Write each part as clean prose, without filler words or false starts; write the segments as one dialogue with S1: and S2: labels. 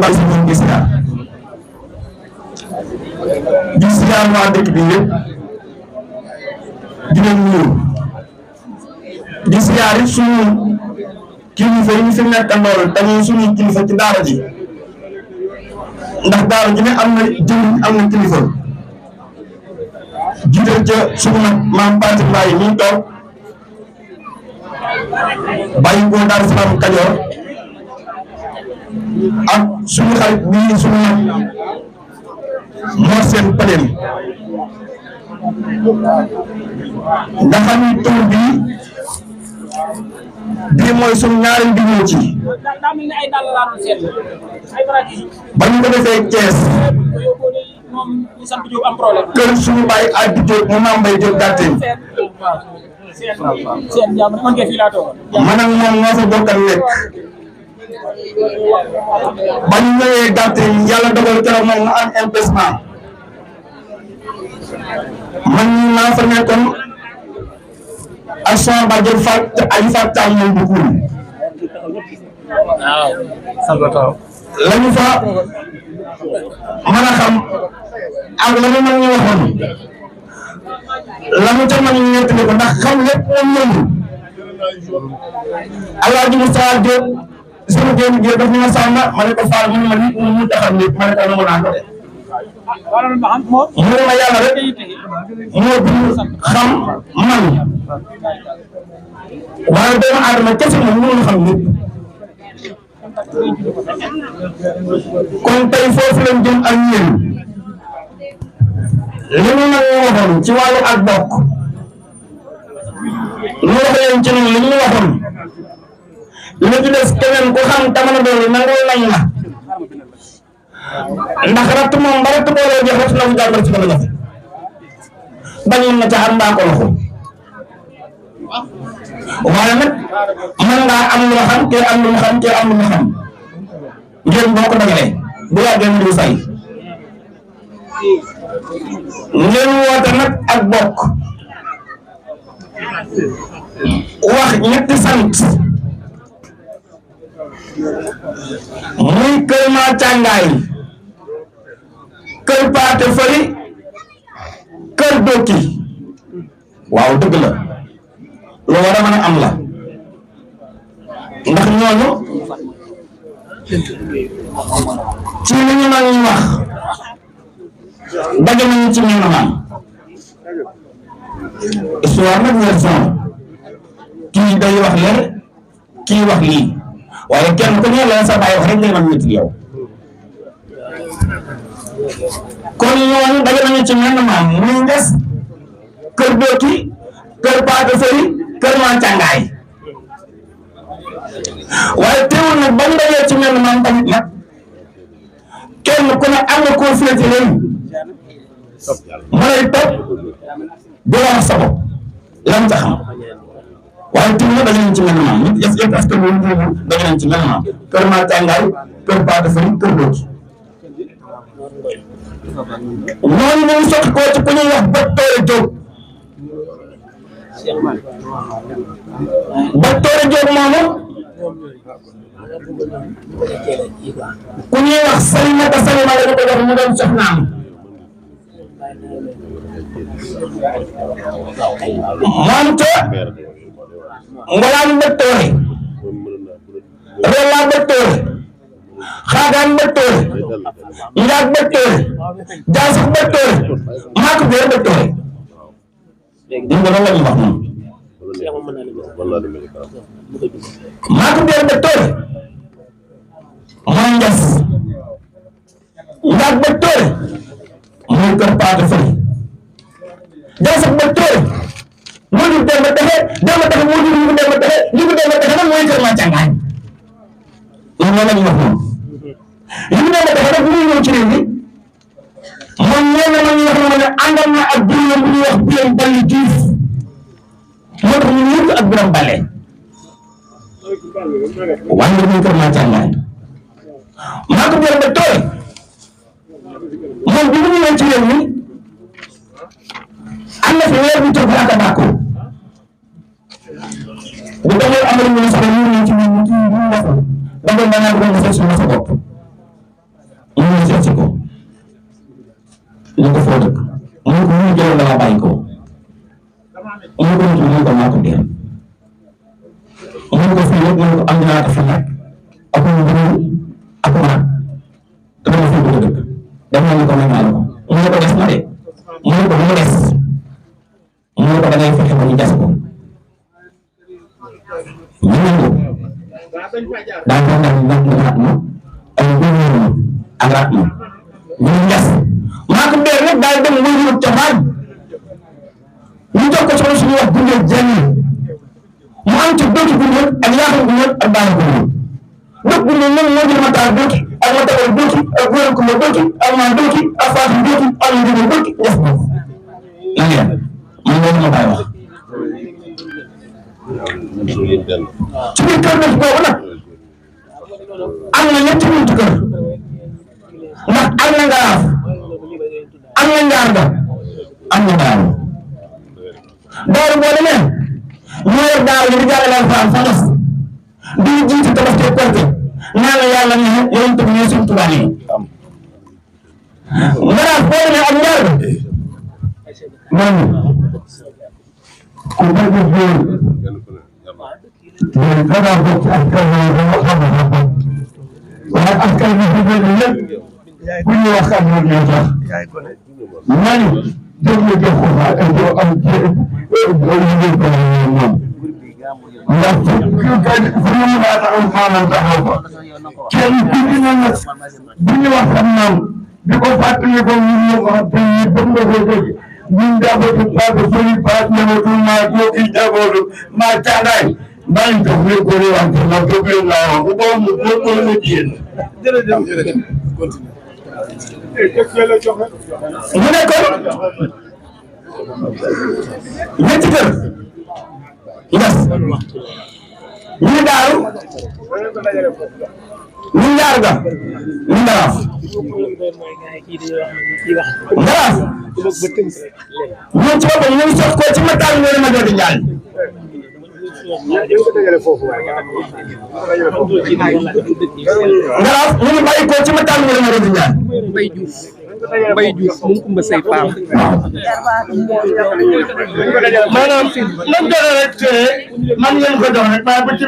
S1: mbay si ñoom gis naa gis naa waa dëkk bi yëpp di leen nuyu gis naa it suñu kilifa yi ñu fi nekk ndool dañuy suñu kilifa ci daara ji ndax daara ji ne am na jëriñ am na kilifa jiital ca suñu nag maam Fatou Mbaye ñu toog bàyyi ko Daaru Salaam Kajoor ak suñu xarit bii suñu nag moo seen pëleen nga xam ni tur bii mooy suñu ñaari mbir ci ba ñu ko defee Thiès kër suñu bàyyi ak Diop mu maam Mbaye Diop gàtteñ man ak moom moo fa bokkal nekk ba ñu ñëwee gàtteñ yàlla dogal keroog moom mu am empêchement man naa fa nekkoon ak sama bàjjen Fatou te ay Fatou Thiam moom bu kuul la ñu fa mën a xam ak la ñu mën ñu waxoon la mu ca mën ñu ñettali ko ndax xam lépp moom ñëwul Alaaji Moussa Diop sama génn gi daf ñu ma sàmma ma ne ko faal mu ma nit mu taxam nit ma ne ko nangu naa ko de mu ma yàlla rek moo bind xam man waaye doomu aadama kese moom mënul xam nit kon tey foofu lañ jëm ak yéen li mu nag waxoon ci wàllu ak bokk ñu wax leen ci noonu li ñu waxoon li ci des keneen ku xam tamana doon nangul nañ la ndax ratt moom ba ratt booloo jeex ratt na mu jàngal ci dama jafe bañoon na ca am mbaa ko loxo waaye nag mën ngaa am lu xam te am lu xam te am lu xam ngeen boo ko dajalee bu yàggee mu du say ngeen woote nag ak bokk wax ñetti sant muy kër maa càngaay kër paate fëri kër dokki waaw dëgg la lu war a mën a am la ndax ñooñu ci li ñu naan ñu wax daje nañu ci ñoom maam histoire nag version kii day wax leen kii wax lii waaye kenn ku ne la sa bàyyi wax rek ngay mën nit yow kon ñooñu daje nañu ci ñoom maam muy nges kër Doki kër Paate Fëri kër maa càngaay waaye teewul nag ba mu dajee ci ñoom maam tamit nag kenn ku ne am na koo féete leen ma lay topp di la wax sa bopp lan ca xam waaye teewul nag daje nañu ci ñoom maam nit yëpp est-ce que loolu daje nañu ci ñoom maam kër maa càngaay kër Paate Fëri kër Doki ñooñu ñu ngi sotti koo ci ku ñuy wax Docteur Diop Docteur Diop moomu ku ñuy wax Salimata Salima la ñu ko jox mu doon soxnaam moom ca Ngolaan Docteur Rella Docteur Xaagaan Docteur Njaag Docteur Jaasuf Docteur Maak Beer Docteur ñu ko doon la ñu wax moom Maak Beer Docteur mooy Njas Njaag Docteur mooy kër Paate Fëri Jaasuf Docteur moo jur Demba Texe Demba Texe moo jur ñu Demba Texe ñu Demba Texe nag mooy kër maa càngaay loolu la ñu wax moom ñu Demba Texe nag bu ñuy ñëw ci réew mi moom ñoo ne ma ñu wax ne àndal na ak biir bu ñuy wax biir Bali Diouf moo tax ñu yëpp ak Biram Bale waaye nga ñu kër maa càngaay maa ko Beer Docteur moom bi mu ñëwee ci réew mi am na fi weer bu tëb ak a bàkku bu demee amal ñu sax ñu ci ñu wax da nga mën a ko defee suñu sa bopp ñu seet si ko ñu ko foo dëkk mu ko ñu jëloon dama bàyyi ko mu ko ñu ko maa ko dee mu ko fii yëpp mu ko am naa ko fi nag ak mu bëri ak maat dama fi bëgg dëkk dem nañu ko may naa ko mu ko des na de mu ko mu des mu ko da ngay fexe ba ñu jas ko ñu nangu daan ko nag nag mu xat ma ay bëri ak rat ma ñu jas maa ko dee nag daal dem muy wut ca baaj ñu jox ko ci suñu wax Gundeel Jenn mu am ci dëkk Gundeel ak Yaaxal Gundeel ak Baana Gundeel dëkk Gundeel nag moo jël Matar dëkk ak Matar dëkk ak Góor Kumba dëkk ak Maan dëkk ak Fatou dëkk ak Ndiou dëkk yes na ngeen man loolu ma bàyyi wax ci biir kër nag boobu nag am na ñetti buntu kër ndax am na Ngaraaf am na Njaarga am na Daaru boo demee ñoo yor daaru yi di jàllale alxuraan fa nas di jiitu tabaski korte naa la yàlla ne yoon tëb ñoo suñ tubaab yi Ngaraaf boo demee ak Njaarga man ku bëgg góor dangaa bokk ci askan wi dama xam ne waaye askan wi fi bëgg lépp bu ñu wax ak ñoom ñoo tax man jóg na jox ko fa ak doo am ci liggéey ko moom ndax fu ñu mën a taxaw maanaam taxaw ko kenn ku ci ne nag bu ñu wax ak moom di ko fàttali ko ñu wax te ñu bëgg nga ko dégg ñun jabootu Papa Soli Paas ñëwatu maa góogi jabootu maa càngaay maa ngi toog léegi ko wante ma jóg leen laa wax bu boobu mu góorgóorlu na jigéen jërëjëf mu ne kon ñetti kër ngas ñu daaru ñu Njaarga ñu Ngaraaf Ngaraaf ñun ci boppam ñu ngi sox ko ci Matar Ngoone ma doon di Njaay Ngaraaf ñu ngi bàyyi ko ci Matar Ngoone ma doon di Njaay
S2: Mbaye Diouf moom Kumba Sey Paam
S3: maanaam lan doon rek man ngeen ko jox rek waaye bu ci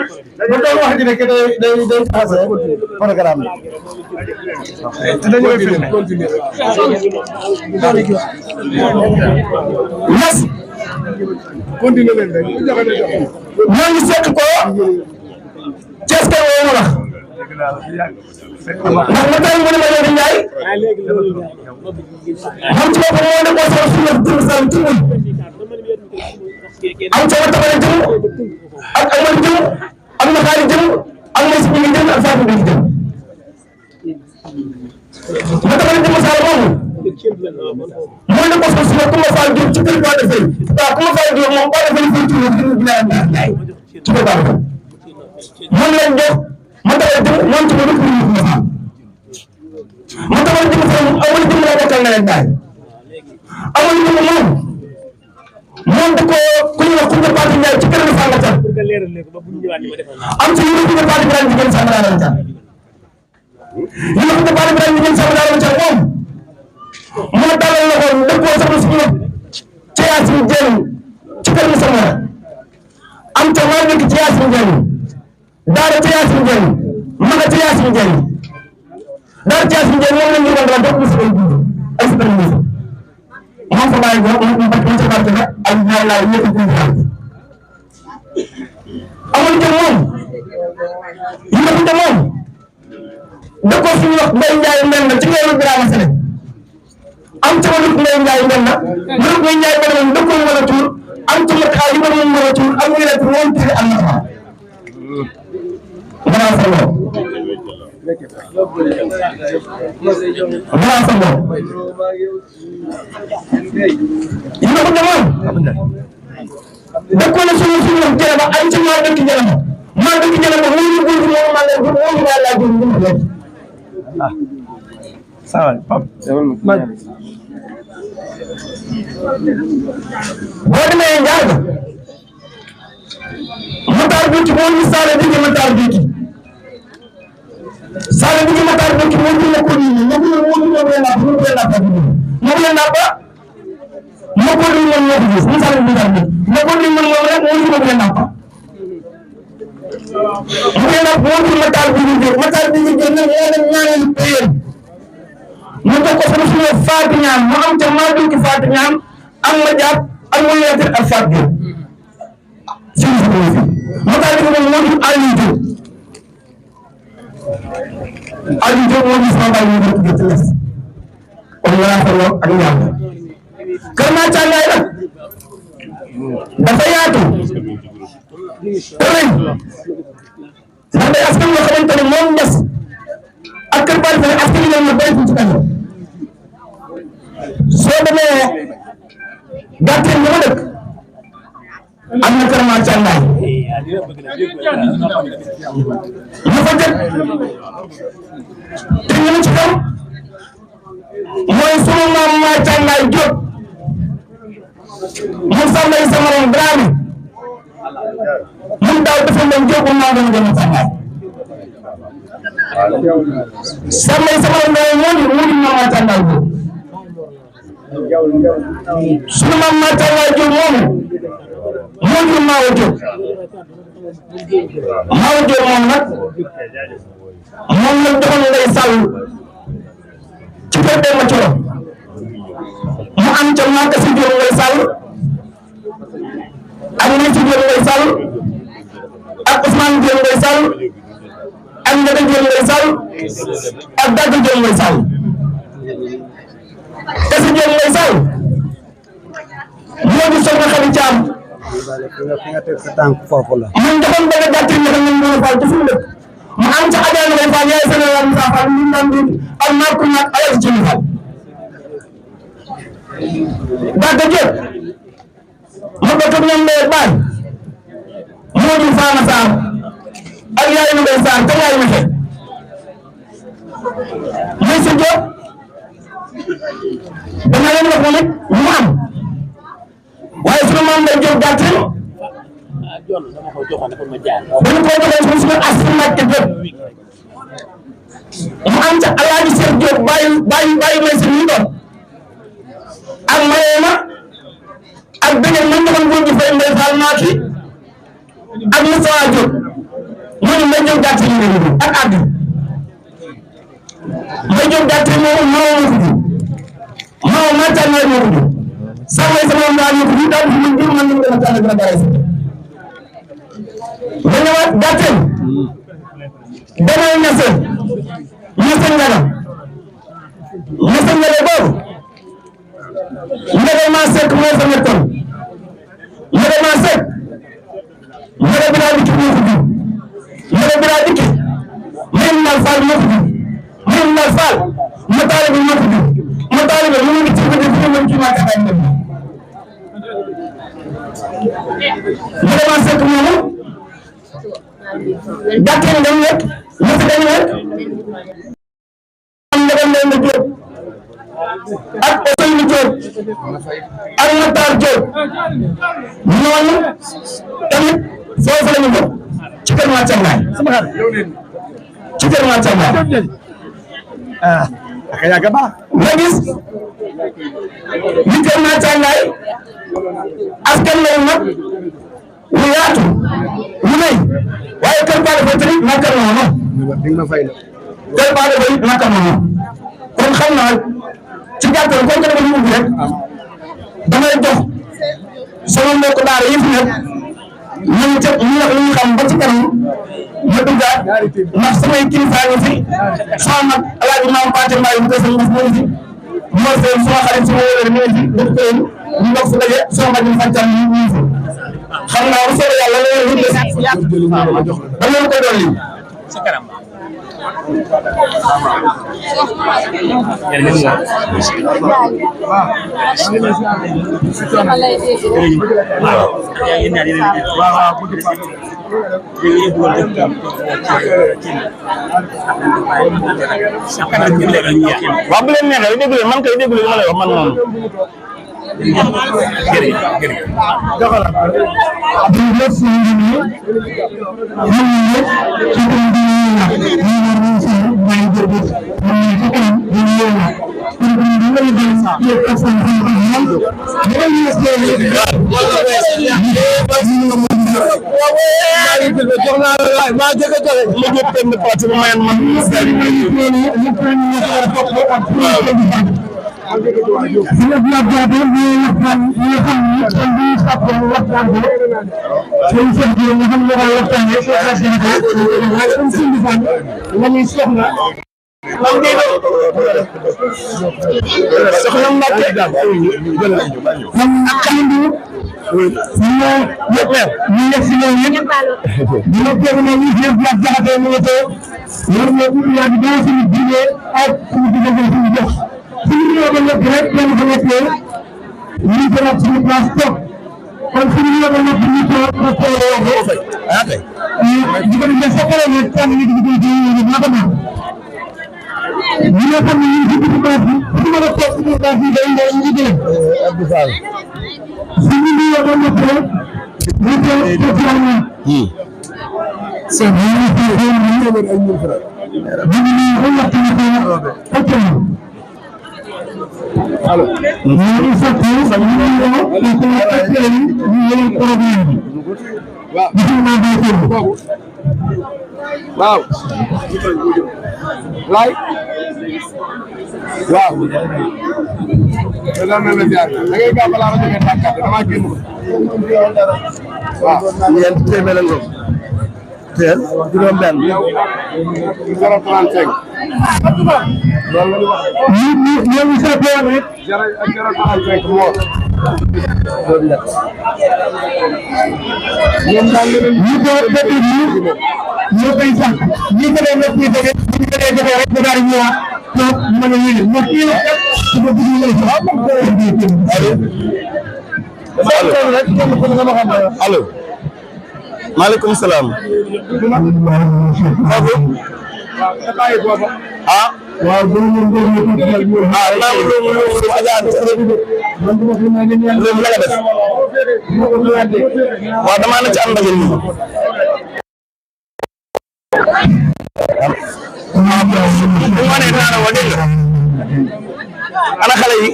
S3: bu doon wax ji rek day passé programme bi te dañoo filmé
S1: Yes
S3: continuer leen rek
S1: ñoo ngi seq ko Cees kay woo ma wax ndax Matar Ngoone ma doon di Njaay xam ci boppam moo nekkoon sama suñu tur sam tur am sama tabale jëm ak amal jëm ak Maxaari jëm ak Maysa bi jëm ak Fatou bi jëm ma tabale jëm Sall moomu moo nekkoon sama suñu Kumba Fall Diop ci kër Ba Defee waaw Kumba Fall Diop moom Ba Defee fay tur dina ci ko Ba Defee moom lañ jox ma tabale jëm moom ci ma dëkk ñu Kumba Fall ma tabale jëm Fall amul jëm la bokkal na leen daay amul jëm moom da ko ku ñuy wax Koungheul Fatou Ndiaye ci kër Sanga Thiam am ci ñu Koungheul Fatou Ndiaye jigéen Sanga Thiam ñu Koungheul Fatou Ndiaye jigéen Sanga Thiam moom moo dalal la ko dëppoo sax suñu ci Yacine Dieng ci kër Sanga am ca maa nekk ci Yacine Dieng daara ci Yacine Dieng maga ci Yacine Dieng daara ci Yacine Dieng moom la ñu doon daal dëpp si ay superviseur moom fa bàyyi ko mu bat ci barke nag ak ñaar laa yëpp ko amul te moom yëpp te moom da ko suñu wax Mbaye Ndiaye mel na ci ngeen Birama Sene am ci wàllu Mbaye Ndiaye mel na lu Mbaye Ndiaye mel na da ko mën a tuur am ci mat xaar yi ba mu mën a tuur am ñu nekk moom tiri am na fa Birama Sene Birama Sene yi ko demoon dëkkoon na suñu jële ba ay ci maa dëkk jële ma maa dëkk jële ma mu ñu gul moom maa leen gul moom maa laa gul mu leen
S3: sawal pap
S1: boo demee Njaarga Matar Biti moo ñu Saale Biti Matar Biti Saale Biti Matar ki wonti na ko ni mo ko wonti na ko na ko na ko mo na ba mo ko ni mo mo gis ni sal ni dal mo ko ni mo mo rek mo ni mo na ba mo na wonti matal bi ni na ñaanal peen mo ko ko suñu faati ñaan mo am ca ma du ki faati ñaan am ma japp am mo yeter al faati mo tax ko mo di Aliou moo gis sama bàyyi ñu nekk ci les kon la fa lo ak ñaan Kër Mathiangaye nag dafa yaatu tëriñ ndax day askan yoo xamante ne moom des ak kër bari fa askan yi ma bay ci kanam soo demee gàttal ñu ma dëkk am na Kër Mathiangaye ñu fa jël te ñu ci kam mooy sunu maam Mathiangaye Diop mu sàmmay samaroon Dramé mun daaw dafa leen Diop maa doon gën a Mathiangaye sàmmay samaroon Dramé moo di maam Mathiangaye Diop sunu maam Mathiangaye Diop moomu moo di Maawa Diop Maawa Diop moom nag moom la joxoon ngay sàll ci kër Demba Coro mu am ca Maka si Diop ngay sàll ak Ndeye si Diop ngay sàll ak Ousmane Diop ngay sàll ak Ndege Diop ngay sàll ak Dagg Diop ngay sàll te si Diop ngay sàll moo di soxna Xadi Caam man defoon bëgg a gàttal ne dañ leen mën a faal te fu mu dëkk mu am ca Adja Ndeye Fall yaay Sénégal Moussa Fall ñu naan di am naa ku ñàkk ayal ci Fall Dagg Diop ma ko toog ñoom Ndeye Baay moo di Fana Sarr ak yaay Ndeye Sarr te yaay Mexe muy si Diop dama leen wax moom it mu am waaye sunu maam Ndeye Diop gàttal dañu ko joxoon suñu askan Mbàkke Diop mu am ca Alaaji Seex Diop bàyyi may si ñu doon ak Mayema ak beneen man defoon góor gi fay Ndeye Fall Maaki ak Moussa Diop ñooñu Ndeye Diop gàttal ñu ne ak àgg Ndeye Diop gàttal moo Mathiangaye moo ko sama mbaa ñu ko daal di ñu jur man ñu gën a tànn gën a bare si nga ñëwaat gàttal demal ñase ngana boobu Ndege maa sekk moo fa nekkoon Ndege maa sekk Ndege bi daa dikki moo ko jur Ndege bi daa dikki même Nal Fall moo ko jur même Nal Fall ma taalibe moo ko jur ma taalibe mu ngi ci bëgg fi ñu ci ma taxay ndem Ndege maa sekk moomu gàttal dem rek ñëpp dañu rek am Ndege Ndeye Diop ak Ousseynou Diop ak Matar Diop ñooñu tamit foofu la ñu bokk ci kër Mathiangaye ci kër Mathiangaye nga gis li kër Mathiangaye askan lay mag lu yaatu lu may waaye kër Ba dafa tëri naka noonu kër Ba dafa it naka noonu kon xam naa ci gàttal kon dafa ñu ubbi rek damay jox sama mbokk daara yi fi nekk ñu ca ñu wax li ñu xam ba ci kanam ma duggaat ndax samay kilifa ngi fi sama mag Alaaji Maam Paate Mbaay mu koy sama mbokk mu ngi fi moo seen sama xarit sama wóolare mu ngi fi dëkk ñu bokk fu daje sama mag ñu fantam ñu ngi fi xam naa bu soobee yàlla la leen di da leen ko dolli ci kanam waaw bu leen neexee déglu man kay déglu li ma lay wax man moom jërëjëf Allo. Maaleykum salaam. Ah. Waaw dama na ci am ndaje ni ana xale yi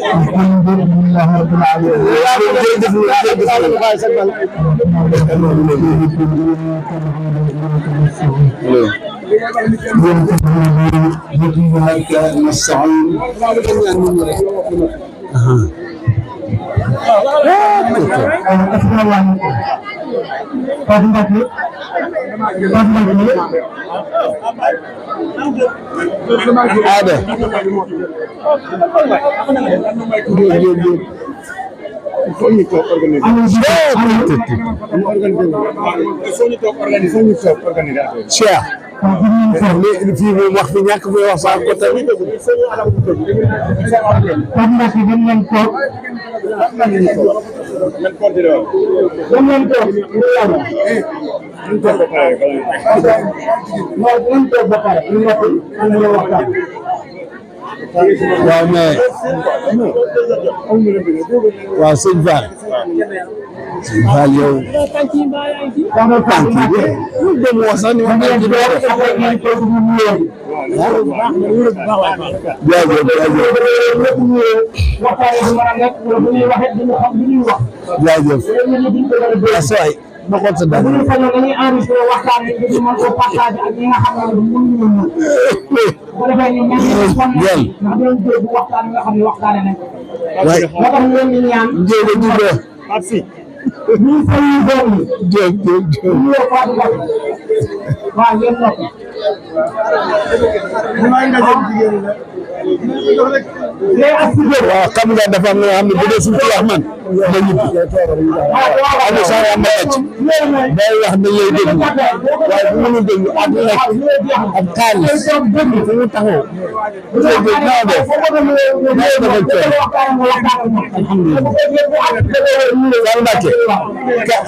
S1: fii moom wax fi ñàkk fi wax sax ko tamit waaw mais waaw sëñ Fall sëñ Fall yow tànk yi dem wax sax ni wax jaajëf bakon sa dal ñu fañu dañuy enregistré waxtaan yi ñu mën ko partager ak ñi nga xam ne mënu ñu ñu ko defé ñu ñaan ndax dañu dégg waxtaan nga xam ne waxtaane nañ way mo tax ñu leen di ñaan jéego jubbe merci ñu fañu doom jéeg ñu faatu ba wa yeen nok ñu may nga jëm jigéen la waaw xam nga dafa am nga xam ne bu dee suñu wax man ma ñibbi am sa am na ci day wax ne lay dégg waaye bu mënul dégg ak nekk ak xaalis fu mu taxaw bu dee dégg naa def day dafa teel alhamdulillah Sall Mbacke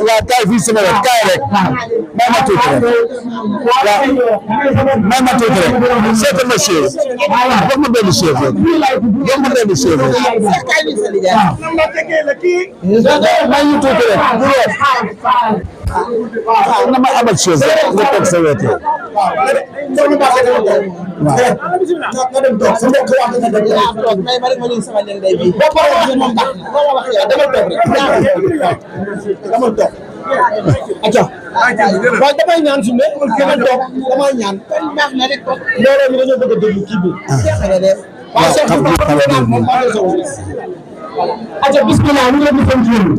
S1: waa kaay fii sama rek kaay rek maa ma tuuti rek
S3: may ma tuuti rek seetal ma chaise jox ma benn chaise rek jox ma benn chaise rek may ñu tuuti rek bu wees na ma abal chaise rek nga toog sa wet
S4: waaw damay ñaan fi mu ne kenn toog damay ñaan baax na rek looloo ñu dañoo bëgg a déglu kii bi waaw aca bismillah ñu leen di sant yéen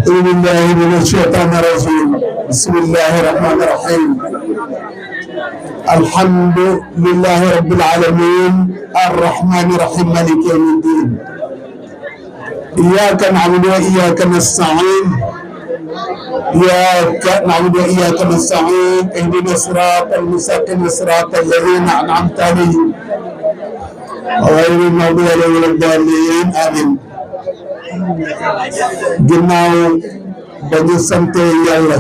S3: أعوذ بالله من الشيطان الرجيم بسم الله الرحمن الرحيم الحمد لله رب العالمين الرحمن الرحيم مالك يوم الدين إياك نعبد وإياك نستعين إياك نعبد وإياك نستعين اهدنا الصراط المستقيم صراط الذين أنعمت عليهم غير المغضوب عليهم ولا الضالين آمين ginnaaw ba ñu sant yàlla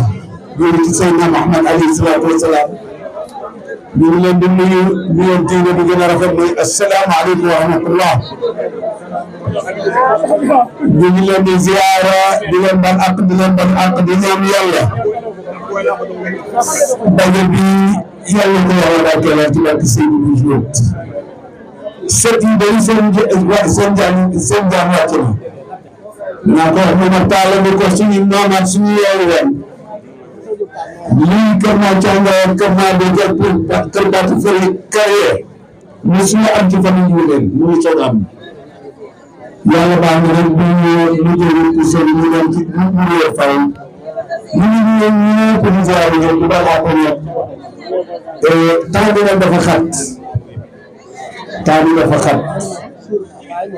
S3: julli ci Seydina Muhammad alayhi salaatu wa salaam ñu ngi leen di nuyu nuyoo diine bi gën a rafet mooy asalaamaaleykum wa rahmatullah ñu ngi leen di ziyaara di leen ban àq di leen ban àq di ñaan yàlla daje bi yàlla ko yàlla barkeelal ci barke Seydou Diop sët yi day seen jaam wàcc na naa ko wax ne ma taala bi ko suñu noomaat suñu yeewu woon lii kër naa càngaay kër naa dégg kër baatu fële carrière mu suñu am ci fan yu leen mu ngi soog am yàlla baax na rek bu ñu jëlee pour seen ñu dem ci mu yor fay ñu ñëpp di ziar yi bu baax ko ñëpp temps bi nag dafa xat temps bi dafa xat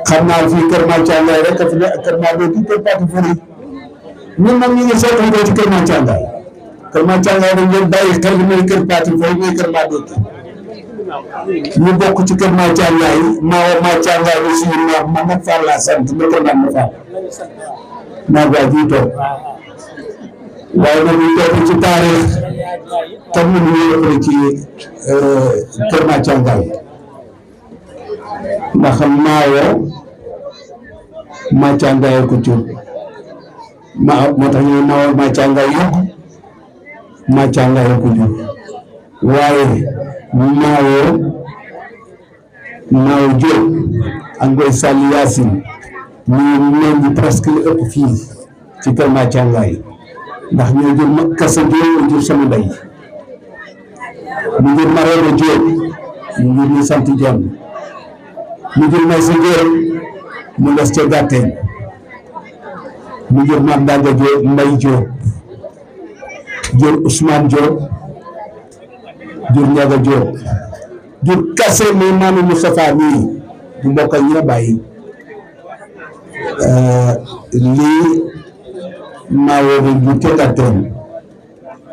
S3: xam naa fii kër Mathiangaye rek fi ne kër maa doon kër Pathé Fary ñun nag ñu ngi soog a ñëw ci kër Mathiangaye dañ leen bàyyi xel mooy kër Pathé Fary mooy kër maa doon ñu bokk ci kër Mathiangaye Mathiangaye aussi ma nag Fall laa sant ma kër ma Fall maa gaa ji toog waaye nag ñu toog ci taarix tam ñu ngi ci kër Mathiangaye ndax Maawo Mathiangaye ko jur moo tax ñu Maawo Mathiangaye yokk Mathiangaye ko jur waaye Maawo Diop ak Ngoy Sall Yacine ñu leen di presque li ëpp fii ci kër Mathiangaye ndax ñoo jur Kassa Diop ñu jur sama ndey ñu jur Marème Diop ñu jur ñu sant Diop mu jur may sa Diop mu des ca Gàtteen mu jur Mame Ndanga Diop Mbaye Diop jur Ousmane Diop jur Ndiaga Diop jur Kassé muy maanu Moustapha mii bu mbokk ak ña bàyyi lii maa woo jur ca Gàtteen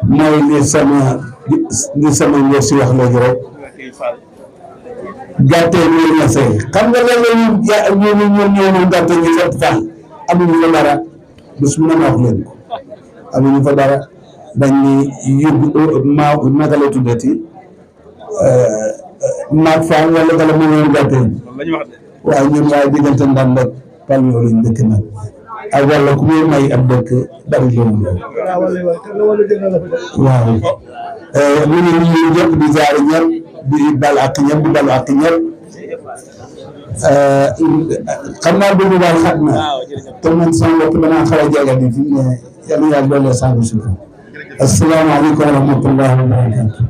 S3: mooy li sama ngor si wax léegi rek Gàtteen ñu la say xam nga léeg-léeg ñu Gàtteen ñu sant Fall amuñu fa dara bés mu ne ma wax leen ko amuñu fa dara dañ ni yóbbu naka la tuddati maag Fall wala gala mu ñëw Gàtteen waaye ñun waaye diggante ndam rek Fall yoo lañ dëkk nag ak wala ku muy may ab dëkk bari loolu waaw ñu ngi nuyu ñëpp di ziare ñëpp di balu ak ñëpp di balu ak ñëpp xam naa dugg daal xat na te man sama bopp danaa xaw a jege di fi mu ne yal na yàlla doole saabu suuf asalaamaaleykum wa rahmatullahi wa barakatu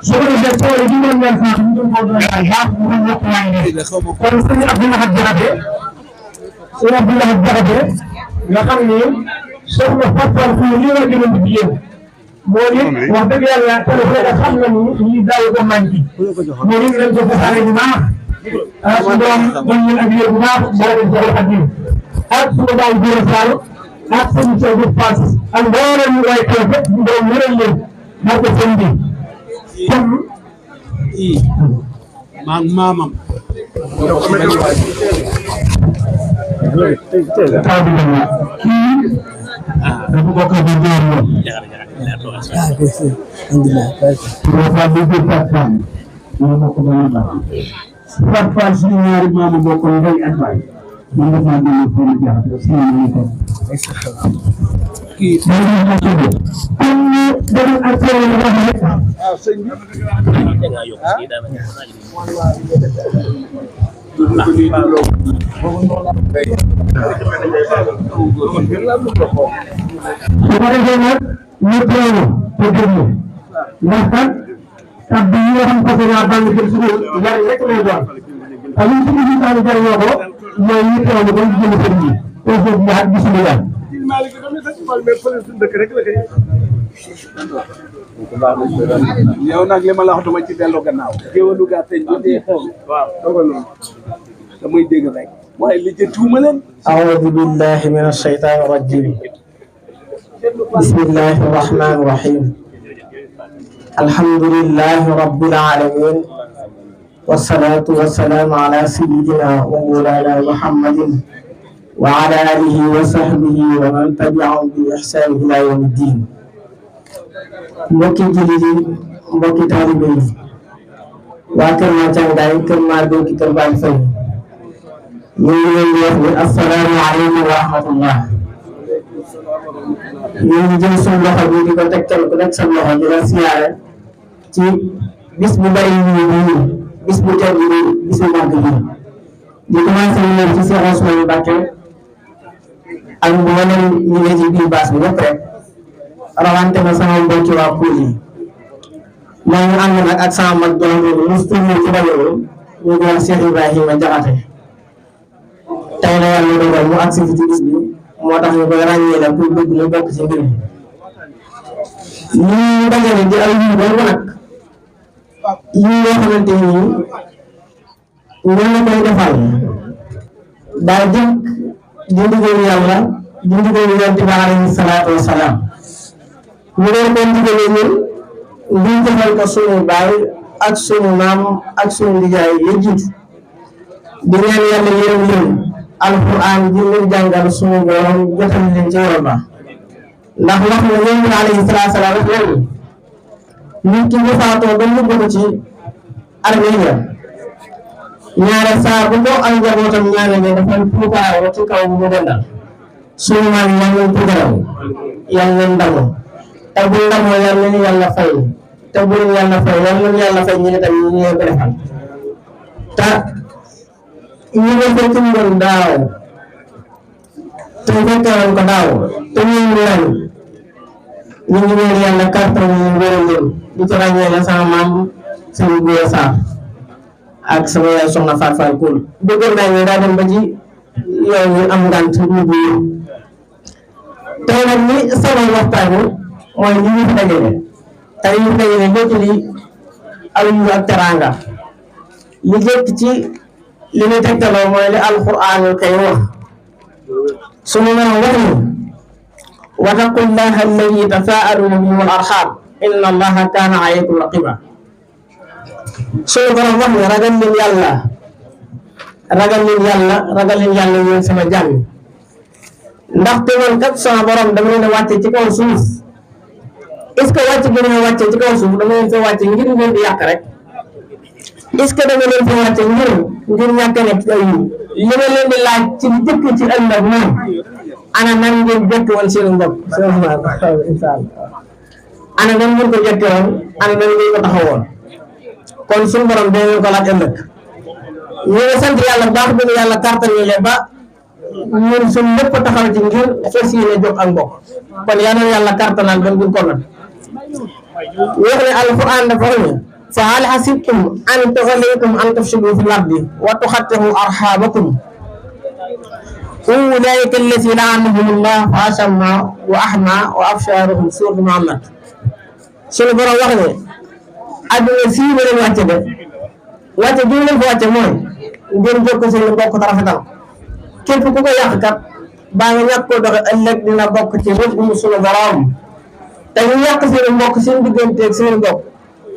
S4: su ko defee tool yi ñu doon leen sax ñu doon ko doon daal baax mu doon yokk waay ne kon sëñ Abdoulaye Diakhaté nga xam ni soxna Fatou fii lii la gën a di yéen moo ni wax dëgg yàlla téléphone xam na ni ñi daaw ko manqué moo ni dañ ko fasaale bu baax su doom dañ leen ak yéen bu baax moo leen joxal ak yéen ak suñu daaw Gora Sall ak sëñ Thiaw Pass ak mboolem ñu waay kër fépp ñu doon wëral leen moo ko sëñ bi kon
S2: kii maam maamam
S4: dafa bokk ak góor ñoom. Fatou Fall suñu ñaari maamu bokk ndey ak baay man dafa maa génne fóonu jaxate si ñu ko
S2: kii
S4: dañu ak seen wax rek
S2: sëñ bi
S4: su ko defee nag ñu teewlu te déglu ndax kat kàddu yi nga xam parce que waa bànn jël suñu njariñ rek lay doon te luñ ci gis daal jariñoo ko mooy ñu teewlu ko jël sëriñ bi te foofu ñu ak bisimilah.
S2: yow nag li ma la wax dama ci dellu gannaaw géwalu gàtteñ bu dee xew waaw dogal noonu damay dégg rek waaye li jëtuuma leen
S5: أعوذ بالله من الشيطان الرجيم بسم الله الرحمن الرحيم الحمد لله رب العالمين والصلاة والسلام على سيدنا ومولانا محمد وعلى آله وصحبه ومن تبعهم بإحسان إلى يوم الدين mbokki jullit yi mbokki taalibe yi waa Kër Mathiangaye Kër Madiou Kër Baye Faye ñu ngi leen di wax ni assalaamu aleykum wa rahmatullah ñu ngi jël suñu loxo bi di ko teg kenn ku nekk sa loxo di la siyaare ci bis bu bari yi bis bu tedd bi bis bu màgg bi di commencé ñëw ci Cheikh Ousmane Mbacké ak mboolem ñi ne ci biir baas bi ñëpp rek rawante na sama mbokki waa Poul yi maa ngi ànd nag ak sama mag doon mustu ñëw ci rajo ñu ko wax Cheikh Ibrahima Diakhaté tey la yàlla dogal mu agsi ci bis bi moo tax ñu koy ràññee la pour bëgg ñu bokk ci mbir mi ñu dajale di ay yu bari nag yi yoo xamante ni ñoo la koy defal daa jëkk di ndigal yàlla di ndigal yonent bi alayhi salaatu wa salaam ñu doon ko ndigalee ñun ñu defal ko sunu baay ak sunu maam ak sunu ndijaay yi jiitu di ñaan yàlla yërëm leen alquran ji leen jàngal sunu borom jotal leen ci yoon ba ndax wax na yonent bi alayhi salaatu wa salaam wax leen nit ki bu faatoo ba mu bokk ci armée ñaare saa bu ko ak njabootam ñaare ne dafay puukaraaw ci kaw bu mu dendal sunu maam yal nañ puukaraaw yal nañ ndamoo te bu ndamoo yal nañ yàlla fay te bu ñu yàlla fay yal nañ yàlla fay ñu ne tamit ñu leen ko defal te ñu ngi fekk woon daaw te fekkewoon ko daaw te ñu ngi ren ñu ngi leen yàlla kàttan ñu wéral leen di ci ràññee la sama maam sëñ Gouye Sarr ak sama yaay soxna Fatou Fall Koul bëggoon naa ñu daa dem ba ci yow ñu am ngant ñu bu ñu tey nag ni sama waxtaan mooy li ñu fi dajale tey ñu fi dajale lépp li aw yu ak teranga li jëkk ci li ñu tegtaloo mooy li alquranul kay wax sunu na wax ni wattaqullaha alladi tasaaluna bihi wal arham inna allaha kaana alaykum raqiba sunu borom wax ne ragal leen yàlla ragal leen yàlla yéen sama jàmm ndaxte man kat sama borom dama leen a wàcce ci kaw suuf est-ce que wàcce gi nga wàcce ci kaw suuf dama leen fa wàcce ngir ngeen di yàq rek est-ce que dama leen fa wàcce ngir ñàkk a nekk ay li ma leen di laaj ci jëkk ci ëllëg moom ana nan ngeen jëkk woon seen mbokk incha allah ana nan ngeen ko jëkke woon ana nan ngeen ko taxawoon kon suñu borom dee leen ko laaj ëllëg ñu ngi sant yàlla baax bi yàlla kartan ñu leen ba ñun suñu lépp taxaw ci ngir fas yéene jóg ak mbokk kon yal na yàlla kartanal ba buñ ko nag wax ne alquran dafa wax ne fa hal hasibtum an tughallaytum an tufsidu fil ardi wa tuqatti'u arhamakum ulaika allazina la'anahumullah fa asamma wa ahma wa absaruhum suuratu Muhammad suñu borom wax ne adduna sii ba leen wàcce de wàcce bi leen fa wàcce mooy ngeen jokk seen mbokk te rafetal képp ku ko yàq kat baa nga ñàkk koo doxe ëllëg dina bokk ci rëbbum suñu borom te ñu yàq seen mbokk seen digganteeg seen mbokk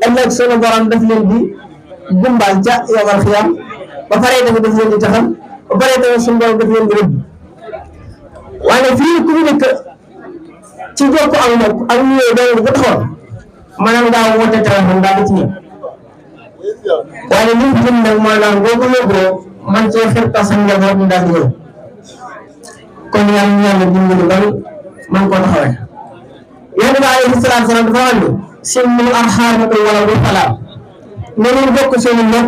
S5: ëllëg suñu borom daf leen di gumbal ca yomal xiyam ba pare tamit daf leen di taxal ba pare tamit suñu borom daf leen di rëbb waaye fii ku ñu nekk ci jokko ak mbokk ak nuyoo doon bu taxoon maanaam ngaa woote téléphone daal di ci ñëw waaye li mu jëm nag maanaam boo ko yóbboo man cee xet sa njaboot ñu daal di ñëw kon yàlla dimbali bari man koo taxawee yonent bi alayhi salaatu salaam dafa wax ni simmu arxaamakum wala bu xalaat ne leen bokk seeni mbokk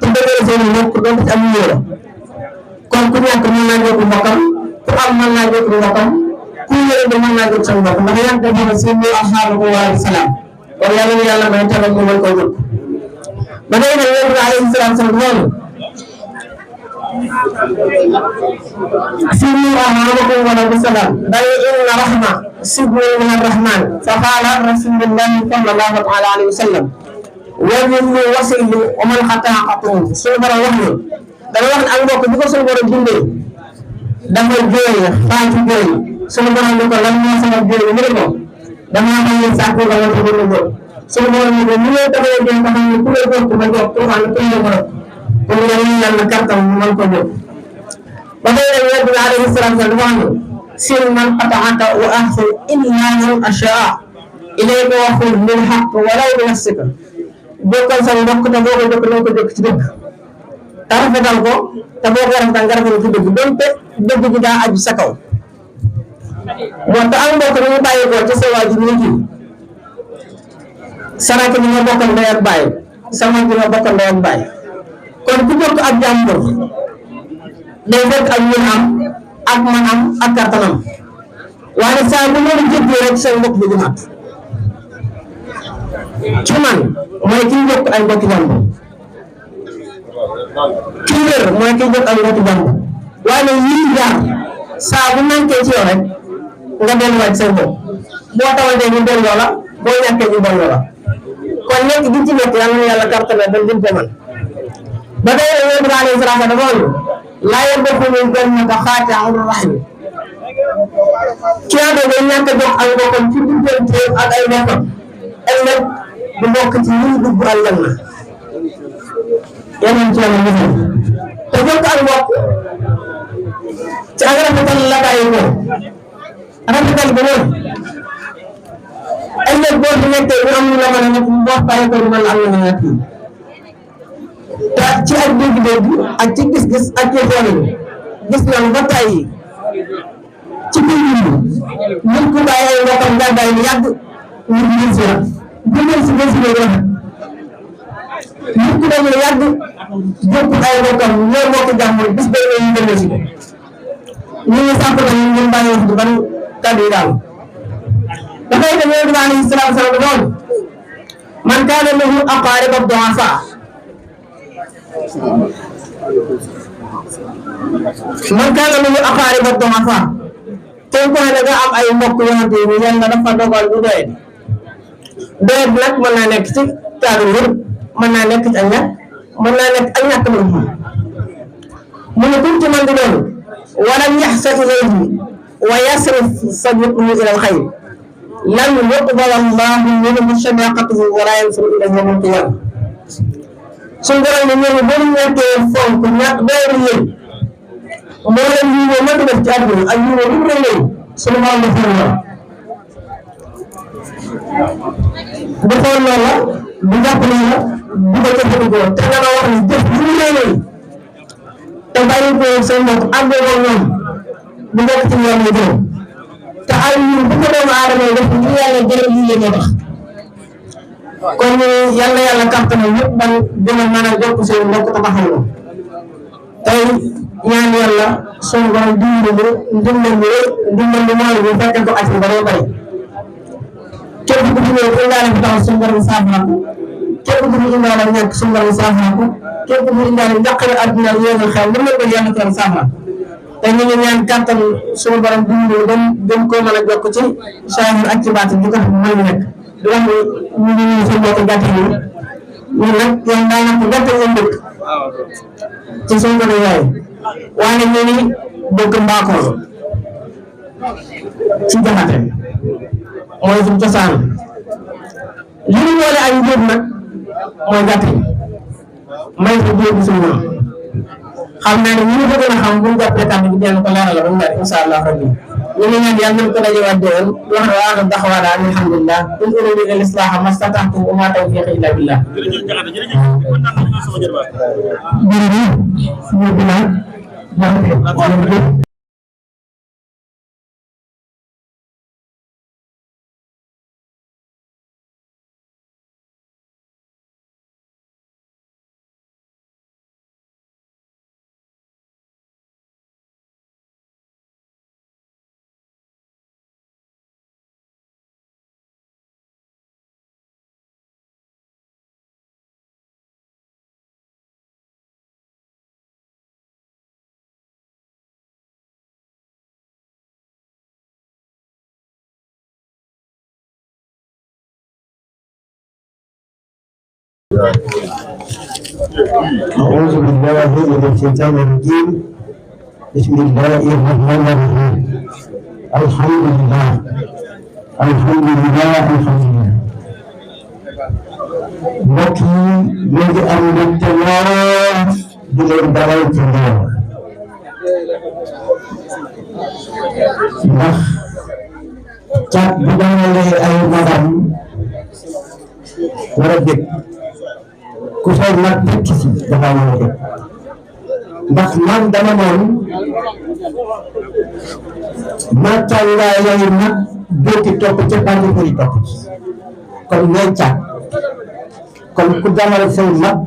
S5: te dëgëral seeni mbokk doon ci am nuyoo kon ku ñàkk mën naa jokk mbokkam ku am mën naa jokk mbokkam ku yore de mën naa jokk sa mbokk ndax yàlla dafa ne simmu arxaamakum wala bu salaam kon yàlla may teral ñu mën koo jokk ba tey nag yonent bi alayhi salaatu salaam noonu simmu arxaamakum wala bu salaam day inna rahma sibru min arrahman fa qaala rasulullahi sallallahu taala alayhi wa sallam wajhu wasilu wa man xataa xatuhu suñu borom wax ne dana wax ne ak mbokk bi ko suñu borom bindee dafa jooy xaaju jooy suñu borom ni ko lan moo sama jooy mu ne ko damaa xam ne sàkku nga wante bu ñu jooy suñu borom ni ko mu ne taxawee jooy nga xam ne ku lay bokk ma jox pour xam ne kuy la borom pour nga ñu yàlla kartam mu mën ko jóg ba tey nag yonent bi alayhi salaatu salaam dafa wax ne sil man qataaka wa axu illa man ashaa ilayka wa xul bil xaq walaw bi nafsika bokkal sa mbokk te boo ko jokk na ko jokk ci dëgg te rafetal ko te boo ko rafetal nga rafetal ci dëgg donte dëgg gi daa aju sa kaw moo tax am mbokk ñu bàyyi ko ci sa waajur ñu kii saraka bi nga bokkal ndey ak bàyyi sama bi nga bokkal ndey ak bàyyi kon ku jokk ak jàmbur day fekk ak ñu am ak man am ak kartanam waaye saa bu loolu jëppee rek sa mbokk bi di mat ci man mooy kiy jokk ay mbokki jàmbur kii wér mooy kiy jokk ay mbokki jàmbur waaye nag yii jaar saa bu manqué ci yow rek nga delluwaat sa bopp boo tawantee ñu delloo la boo ñàkkee ñu delloo la kon nekk gi ci nekk yàlla na yàlla kartale ba lim ko man ba tey yonent bi alayhi salaam dafa wax laa yadxulul jannata xaati'ur rahim ki nga xam ne ñàkk a jox ay mbokkam ci diggante ak ay mbokkam ëllëg du bokk ci ñi dugg aljanna yeneen ci yàlla musal te jokk ak mbokk ci ak rafetal la bàyyi ko rafetal bi mooy ëllëg boo fi nekkee ñu am lu la mën a nekk boo bàyyi ko man am na nekk te ci ak dégg-dégg ak ci gis-gis ak ci xoolin gis nañu ba tey ci biir nit ku bàyyi ay mbokkam gàddaay lu yàgg ñu ngi si la bu ngeen si gën si lay rafet nit ku dem lu yàgg jokku ay mbokkam ñoo mbokk jàmbur bis bay ñu gën si ñu ngi sant nañu ñu bàyyi wax du ban kàddu yi daal dafay dem yonent bi alayhi salaatu salaam doon man kaana lahu aqaaribu du'afaa man kaana lahu aqaaribu du'afaa kenn ku ne da nga am ay mbokk yoo xamante ni yàlla dafa dogal bu doyet doyet nag mën naa nekk ci cadre wér mën naa nekk ci ak ñàkk mën naa nekk ak ñàkk mu ne kum ci man di doon walam yaxsa ilayhi wa yasrif sadiquhu ila al-xayr lam yuqbal Allahu minhu shafaqatuhu wa laa yansuru ilayhi yawma al-qiyaama suñu borom ne ñoom boo ñeentee fonk ñàkk doyru yéen moo leen lii moo mënta def ci àdduna ak lii moo lu mu rëy suñu borom def na bu xool loola bu jàpp loola bu ko jëfandikoo te nga wax ni jëf lu mu rëy te bàyyi ko seen mbokk àndoo ko ñoom bu bokk ci yoon yi jëm te ay yu bu ko doomu aadama def ñu yàlla jëlee lii la tax kon yàlla yàlla kàttanal ñëpp ban gën a mën a jokk seen mbokk tabaxal ko tey ñaan yàlla suñu borom dimbali ndimbal bi mooy bu fekkee ko ak ba day bari képp ku fi ñëw indaale fi taxaw suñu borom saafara ko képp ku fi indaale ñàkk suñu borom saafara ko képp ku fi indaale njaqare àdduna yéen xew lu mel ko yàlla ko saafara te ñu ngi ñaan kàttan suñu borom dimbali ba gën koo mën a jokk ci saahir ak ci baatin bi ko xam mooy nekk di wax ni ñu ngi ñëw suñu mbokk gàtt yi ñun nag yow daanaka gàtt ngeen dëkk ci suñu ko yaay waaye ñu ngi dëkk Mbakol ci Jaxate mooy suñu cosaan li ñu boole ak njëb nag mooy gàtt yi may ko jóobu suñu ñoom xam naa ne ñu ngi ko gën a xam bu ñu jàppee tànn bi dinañ ko leeral ba mu bari incha allah rabbi ñu ngi ñaan yàlla nañ ko dajewaat déwén wax na waa daxawaa daal alhamdulilah in uriidu illa al-islaaha mastata'tu wa maa tawfiiqi illa billah jërëjëf
S3: أعوذ بالله من الشيطان الرجيم بسم الله الرحمن الرحيم الحمد لله الحمد لله الحمد لله mbokk yi ñu ngi am mbégte lool di leen dalal ci ndaw ndax caat bu dalalee ay magam war a dégg ku fay mag fekk si dafa war a dégg ndax man dama noon matalaa yooyu nag dooti topp ca bànni koy topp kon ngay caat kon ku dalal say mag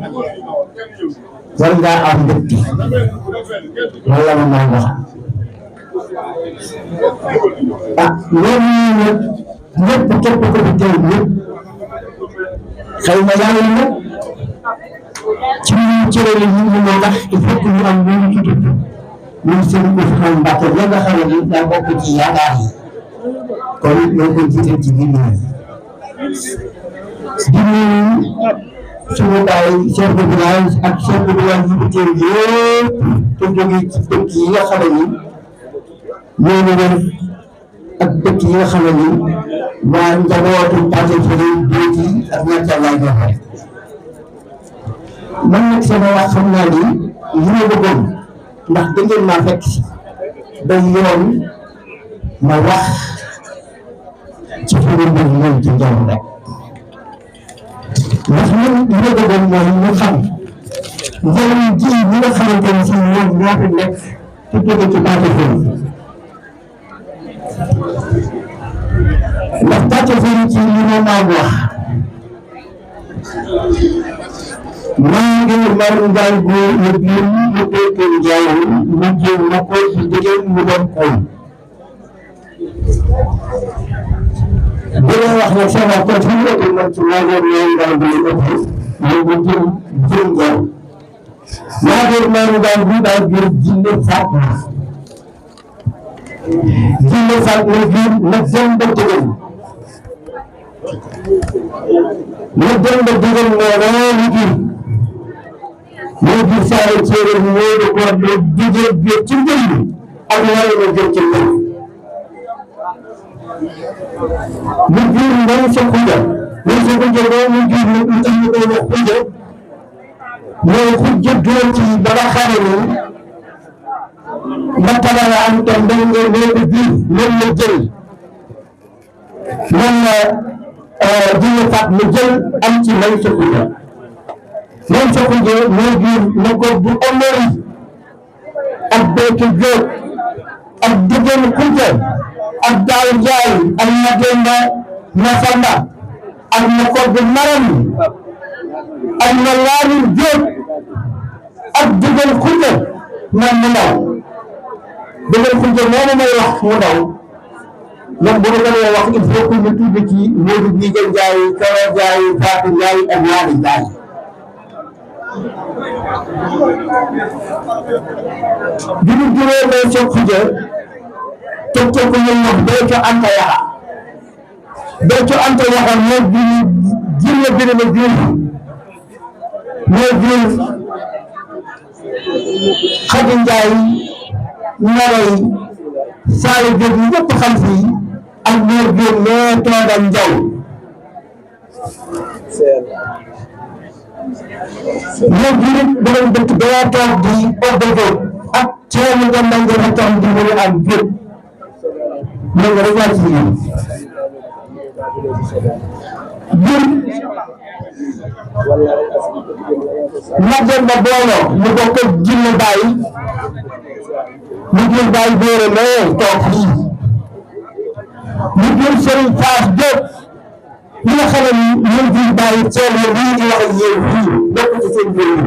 S3: war ngaa am mbégte wala ma maa wax ah loolu nag ñëpp képp ko fi teew ñëpp xëy na yàlla nag ci ñu cërale ñu moo tax il faut que ñu am lu ñu ci tudd ñun seen Ousmane Mbacke ya nga xam ne daa bokk ci yaakaar yi kon ñoo koy jiital ci biir ñoom di nuyu suñu baay chef de village ak chef de village yi fi teew yëpp te jóge ci dëkk yi nga xam ne ñoo ñu wër ak dëkk yi nga xam ne waa njabootu Pathé Fary Béti ak Mathia Laye man nag sama wax xam naa ni li ma bëggoon ndax da ngeen maa fekk si day yoon ma wax ci Fary Mbodj moom ci njaww rek ndax man li ma bëggoon mooy ñu xam njëriñ ji ñi nga xamante ne si ñoom ñoo fi nekk te jóge ci Pathé Fary ndax Pathé Fary ci li ma maa wax maa ngi mar njaay góor ñu biir ñu koy njaay mu jéem ma ko ci jigéen mu doon koy bu dee wax nag sama ko ci ñu ko man ci maa ngi leen njaay bu ëpp ñu ko jëm njaay maa ngi mar njaay bu daal biir jinne faat na biir na jëm ba tëgën na jëm ba tëgën moo liggéey moo jur saa yu séeréer moo di ko digee biir ci njëriñ ak wàllu nga jëm ci njëriñ mu jur ndaw sa xuja boobu mu jur nag lu tax ñu koy wax xuja mooy xuja doon ci ba nga xamee ni ba tabara am tam dañ nga moo ko jur moom la jël moom la dina fat mu jël am ci ndaw sa xuja moom sa xuja moo jur na ko bu omori ak béykat jóob ak diggéen xuja ak daaw jaay ak Mademba Masamba ak na ko bu maram ak na laamin jóob ak diggéen xuja man mu ndaw diggéen xuja moomu may wax mu ndaw moom bu ma gënee wax il faut que ñu tudd ci Modou Ndiaye Ndiaye Kawa Ndiaye Fatou Ndiaye ak Waly Ndiaye bi ñu juree may sa xuja teg ko ñun wax Béthio Anta Yaxa Béthio Anta Yaxa moo jur la Birima Diouf moo jur Khady Ndiaye Naray Saliou Diop ñu ñëpp xam fii ak Mor Diop moo toogal Njaw ñoom jurit danañ dëkk dana toog di oddego ak ceeb nga mën nga toog di mën a am jur mën nga rek laa ci ñoom jur maggen ba booloo mu bokk ak jinne bàyyi mu jël bàyyi góore lee toog fii mu jël Serigne Fass Diop ñi nga xam ne ñoom fii bàyyi ceeb la lii di wax ak yéen fii bokk ci seen biir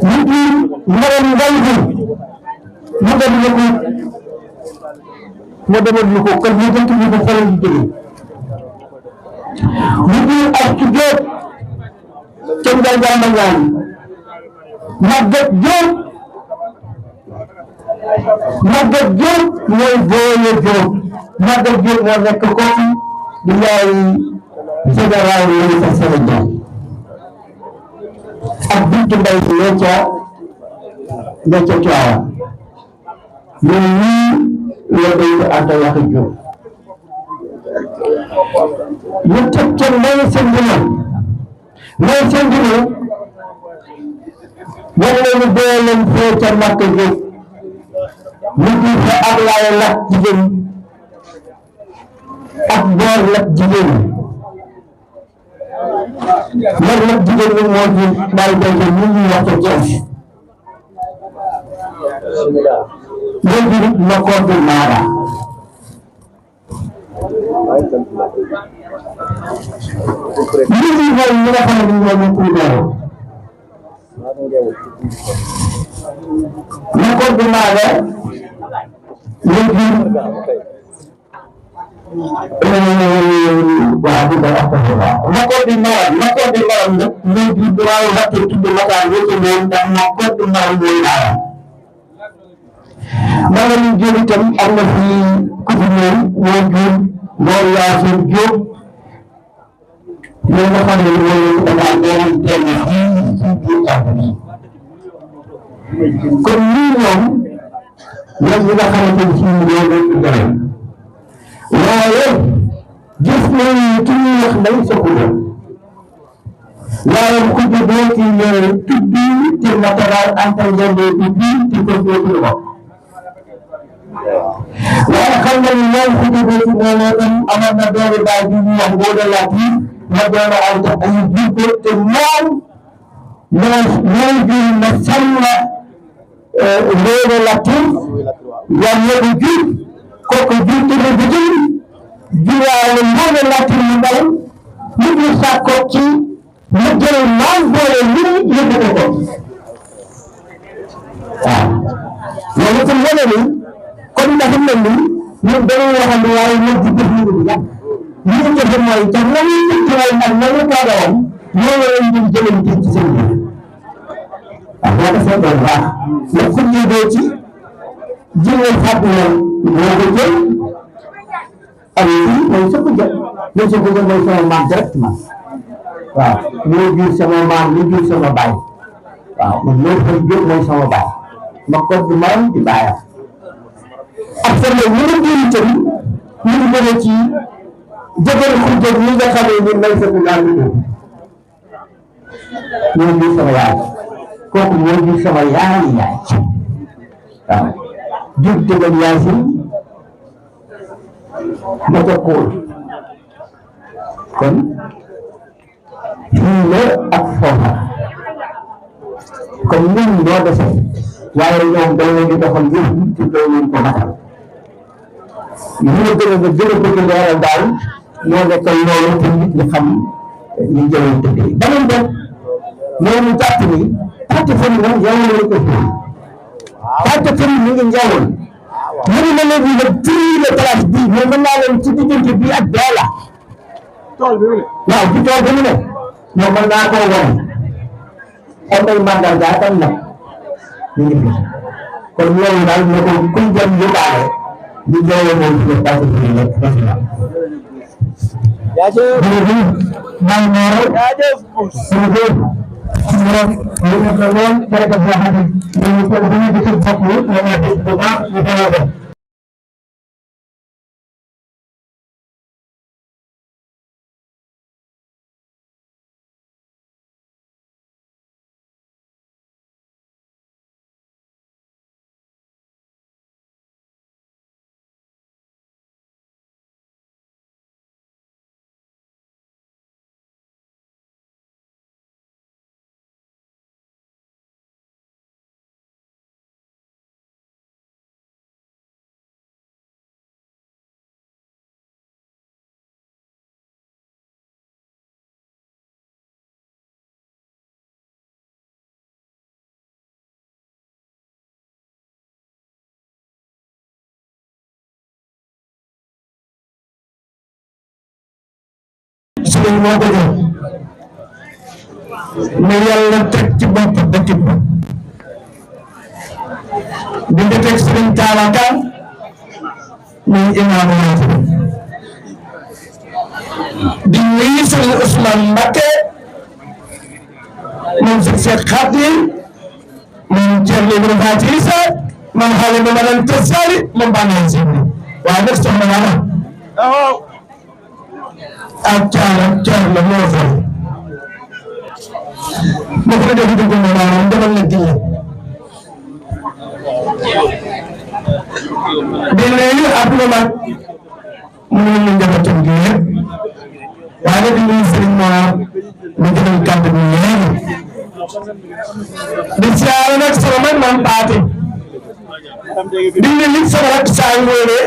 S3: mu jël Maram Ngay mu dem ñu ko ma demoon ñu ko kon ñu jënt ñu ko xoolal ñu jógee mu jël ak ci Diop ca Ndiaye Ndiaye Ndiaye Maguette Diop Maguette Diop mooy Boye Diop Maguette Diop moo nekk kooku di yaay général yi sa Sénégal ak Bintu Mbaye ñoo ca Tiwaawan ñoom ñii la day ànd ak Diop ñu teg ca may seen ginnaaw war nañu boo leen fee ca Makka Diop ñu di fa ak laay lak jigéen ak boor lak jigéen boor lak jigéen ñi moo di bàyyi béykat ñu ñuy wax ca Thiès léegi ma ko di Mara li ñuy xool ñi nga xam ne ñoo ñu pour ma ko di Mara léegi waaw bu baax ma ko di Mara nag léegi waaw waxtu tudd Matar yëpp moom ndax ma ko di Mara mooy Mara maa ngi leen di jël itam am na fi ku fi ñëw moo jur Mor Yacine Diop ñoo nga xam ne mooy dafa doon kenn fii ci biir àdduna kon lii ñoom ñoom ñi nga xamante ni fii ñoo doon doole waaye gis nañu ki ñuy wax nañ sa kuréel waaye ku ci dee ci tudd ci matériel antengende bi bii ci ko dootul wax waaye xam nga ni ñoom ku ci dee ci loolu tam amoon na doole baay bi ñuy wax Ngoda Latyr ma doon ay tax ay jikko te moom mooy jur na Samba Ngoda Latyr yam yëpp jur kooku jur te bu jur juraale Ngoda Latyr mu ndaw mu jur sàkko ci mu jël maam boole lu yëpp ko waaw loolu itam wane ni kon dafa mel ni ñun dañuy waxal waaye ñun ci def ñu bu yàgg li ñu def mooy tax na ñu ci way nag na ñu toogoon ñoo la ñu jëlante ci seen biir waaw boo ko seetee bu baax la ku ñëwee ci jëlee fàtt na moo ko jël ak fii mooy sa ko jël mooy sa ko jël mooy sama maam directement waaw moo jur sama maam li jur sama baay waaw man loolu fa jur mooy sama baay ma ko du maam di baayam ak sama ñu ngi jël itam ñu ngi bëgg ci jëgër xujja ñi nga xam ne ñun may sa daal di ñoo jur sama yaay kooku ñoo jur sama yaay waaw jur dëggal Yaasin ma ca kóol kon fii la ak foofa kon ñun ñoo dese waaye ñoom dañ leen di doxal yëpp ci doo leen ko matal li nga gën a bëgg leeral daal moo nekk loolu pour nit ñi xam ñu jëloon tëddee beneen def mooy mu jàpp ni parti fan moom yàlla la ko fi parti fan mi ngi njawoon mu ngi ma léegi nag fii la place bii mais mën naa leen ci diggante bii ak Doola
S2: tool bi mu ne
S3: waaw ci tool bi mu ne ñoom mën naa koo wane am ay mandarga tam nag ñu ngi fi kon loolu daal ne ko kuy dem yóbbaale ñu jëlee moom ci parti fii nekk national
S2: jaajëf
S3: jërëjëf maa ngi ñëw
S2: jaajëf
S3: jërëjëf moom ñu nekk lool jërëjëf boo xam ne ñu ko bu ñu gisee bopp yi ñu ngi bu baax ñu ko sëriñ moo ko jox ne yàlla teg ci bopp dëkk bi di nga teg sëriñ Talla Kane muy imaamu Yaatu di nuyu sëriñ Ousmane Mbacké moom si Cheikh Khadim moom Thierno Ibrahima Faty Issa moom xale ba ma doon tësaali moom bànnee si waaye nag soxna Wala ak caar la moo fay ma ko def dugg na maanaam demal na diye di nuyu Abdoulaye mu ngi leen njabootam gi yëpp waaye nag di nuyu Serigne Mor mu jëloon kàddu gi léegi di siyaare nag sama man man Paate di nuyu sama rakk saa ngóore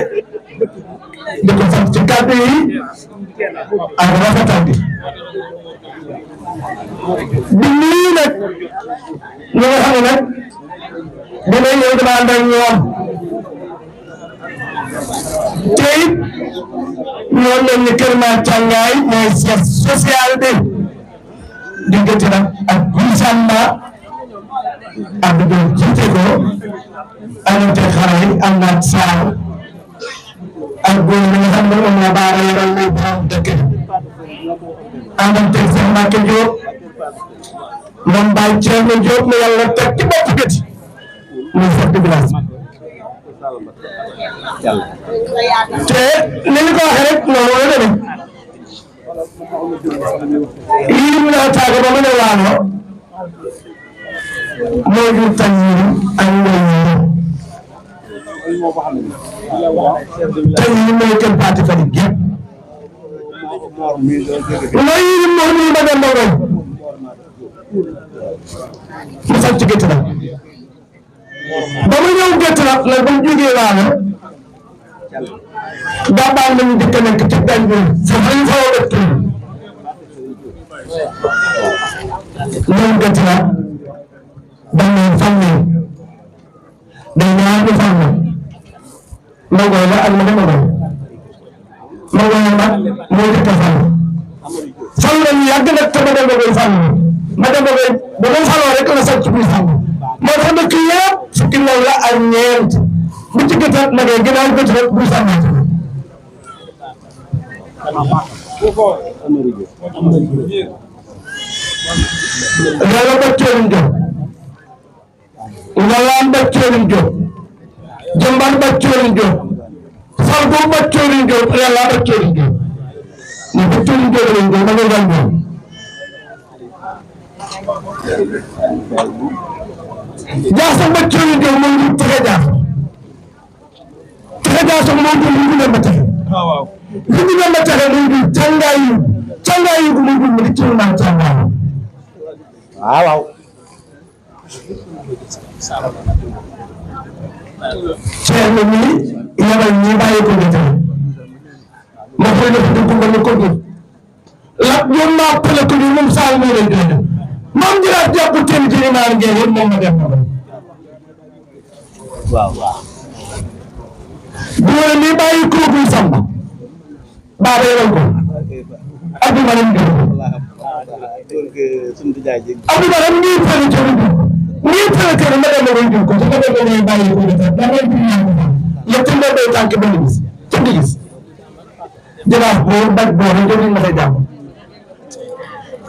S3: di ko sant ci kàddu yi ak rafetal bi di nuyu nag ñi nga xam ne nag dina ñëw dama ànd ak ñoom te it ñoo leen ni Kër Mathiangaye mooy siège social bi diggante nag ak Goussamba ak di doon jiite ko anante xale yi am naag saaw ak góor bi nga xam ne moom la baara yoral lay borom dëkk anante Cheikh Mbacké Diop moom Baye Thierno Diop la yàlla teg ci bopp gëti muy chef de village te ni ñu ko waxee rek noonu la demee yii mu naa taaga ba mu ne waano moo jur tan yirim ak ngoy yirim tan yirim mooy kenn parti Fatick gépp ngoy yirim moo nii ma dem ba ngoy mu sant ci gétt nag ba mu ñëw gétt nag la ba mu jógee waano daabaan nañu dëkk nekk ci Banjul sa xañ fa wa dëkk ñoom gétt nag dañ leen fan leen day ñaar ñu fan leen Magoy la ak ma dem Magoy Magoy nag moo dëkk fan fan leen yàgg nag te ma dem Magoy fan ma dem Magoy ba mu faloo rek la sax ci biir fan moo tax dëkk yëpp fukki law la ak ñeent bu ci gëtt nag ginnaaw gëtt rek bu sàmmati Lala Baccoorin Diop Ngalaan Baccoorin Diop Jambar Baccoorin Diop Fargo Baccoorin Diop Lala Baccoorin Diop ni Baccoorin Diop lañ ko ma nga dal moom Jaasa Baccoorin Diop moom ñu Texe Jaasa moom ñu dem ba Texe li ñu dem ba Texe moom ñu càngaayu gu mu di ci ma càngaayu waaw Thierno mi yabal ñi bàyyi ko nga tey ma koy def dugg nga ne ko dugg la ñoom maa pële ko ni moom saa moo leen doy moom jëlaat jàpp teen ci imaar ngeen yëpp moom ma def na waaw bu wala ni bàyyi ko buy samba baaba yabal ko Abdou Maram Gueye Abdou Maram nii fële ca Rubu nii fële ca ma dem koy jël ko su ko defee ngay bàyyi ko def da ngay fi ñaan ko yëpp nga doy tànk benn bis ca di gis jëlaat boo baj boo rek ñu ma fay jàpp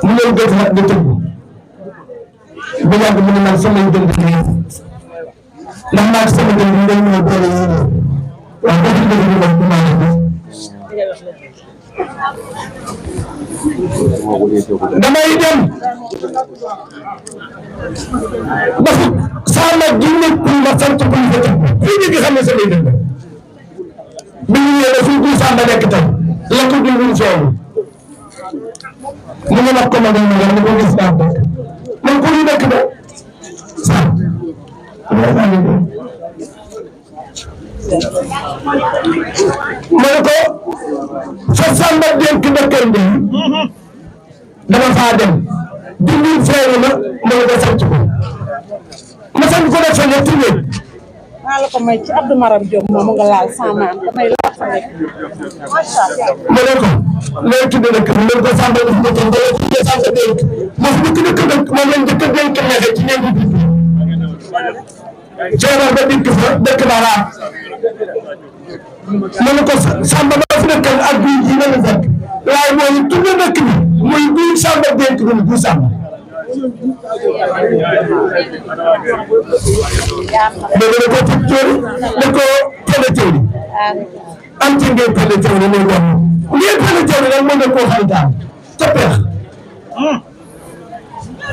S3: mu ñëw gëtt nag di tëgg bu yàgg mu ne man sama yu gën di ndax maa sama gën di ngay ñëw boole yi waaw dëgg dëgg ñu wax du maa damay dem ba sama ji nekkul ma sant ko ñu fa fii ñu xam ne sa lay dem bi ñu ñëwee fii bu Samba nekk tey la ko dundul soowu mu ngi wax ko ma doon ma ko gis naa ko man ko ñu nekk ba sa ma ne ko fa Samba dénk dëkkam bi dama faa dem dundul feeru ma ne ko sant ko ma sant ko def fa ñetti néeg
S6: maa la ko may ci Abdou Maram Diop moomu nga laal sama am damay laal fa rek macha allah.
S3: ma ne ko loolu tudd dëkk bi loolu ko Samba def nga ko loolu tudd Samba dénk moom dëkk moom lañ dëkk dénk neexee ci ñeenti dëkk coono ba dikk fa dëkk ba raam ma ne ko Samba ba fi dëkkal ak guy ji na la fekk waaye mooy tudd dëkk bi muy guy Samba dénk bi guy Samba dëgg la ko ci cóori da ko pele cóori am ci ngeen pele cóori mooy doon ngeen pele cóori nag mën na koo xaritaam ca peex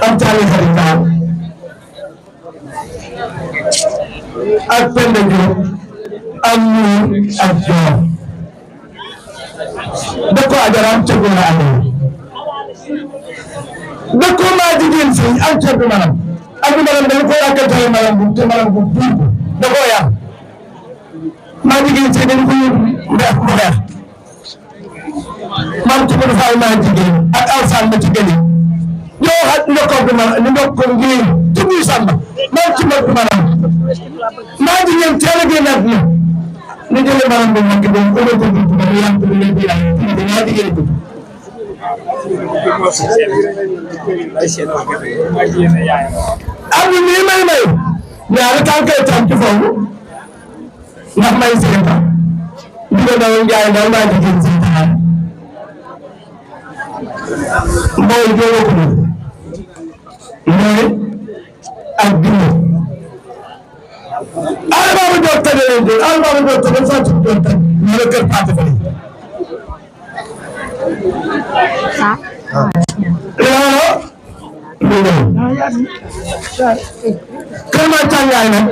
S3: am caali xaritaam ak pende Diop am ñuur ak joor da ko ajaraam ca góor a amee da ko maa jigéen si am ca du manam ak du manam dañ ko yàkkatale manam bu te manam bu buur da koo yàq maa jigéen si dañ ko yóbbu mbeex mu xeex maam ci ko faay maa jigéen ak alsaan ma ci gëni ñoo waxat ndokkoog du manam ni ndokko ngir ci buy sàmba maam ci mbokk manam maa jigéen teel a génnaat na ni jële manam bu mag dem ko ko dugg ba yàq bi leen bi ay maa jigéen dugg am na nii may ñaari tànkay tànk foofu ndax may seeta di ko daw njaay daal maa jigéen si taxaw mooy jóge ko mooy ak dina albaaba jox tane leen doon albaaba jox tane saa ci doon tane ñu la kër paate fa loolu kër ma càngaay nag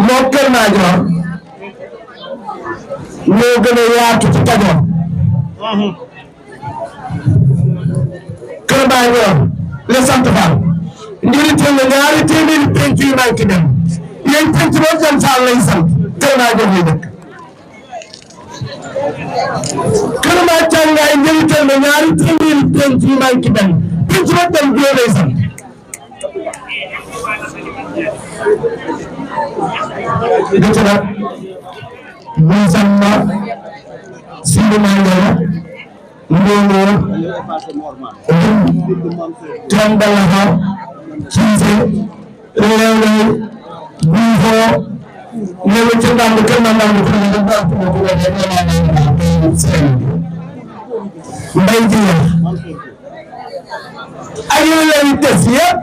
S3: moo kër ma joor moo gën a yaatu ci Kajoor kër ma joor la sant Fall ngir teel na ñaari téeméeri penc yu manqué dem yéen penc boo dem Fall lay sant kër ma joor lay dëkk kër ma càngaay njërital na ñaari téeméeri penc yu manqué dem penc ba dem joo lay sant dëkk nag muy Samba Sidi Mandela Ndongo Tambalaxa Cissé Leewley Buufo ñëw ci ndàmb kër ma ndàmb ko ne dafa am ko ko waxe ne la seen mbay ji ay yooyu tes yëpp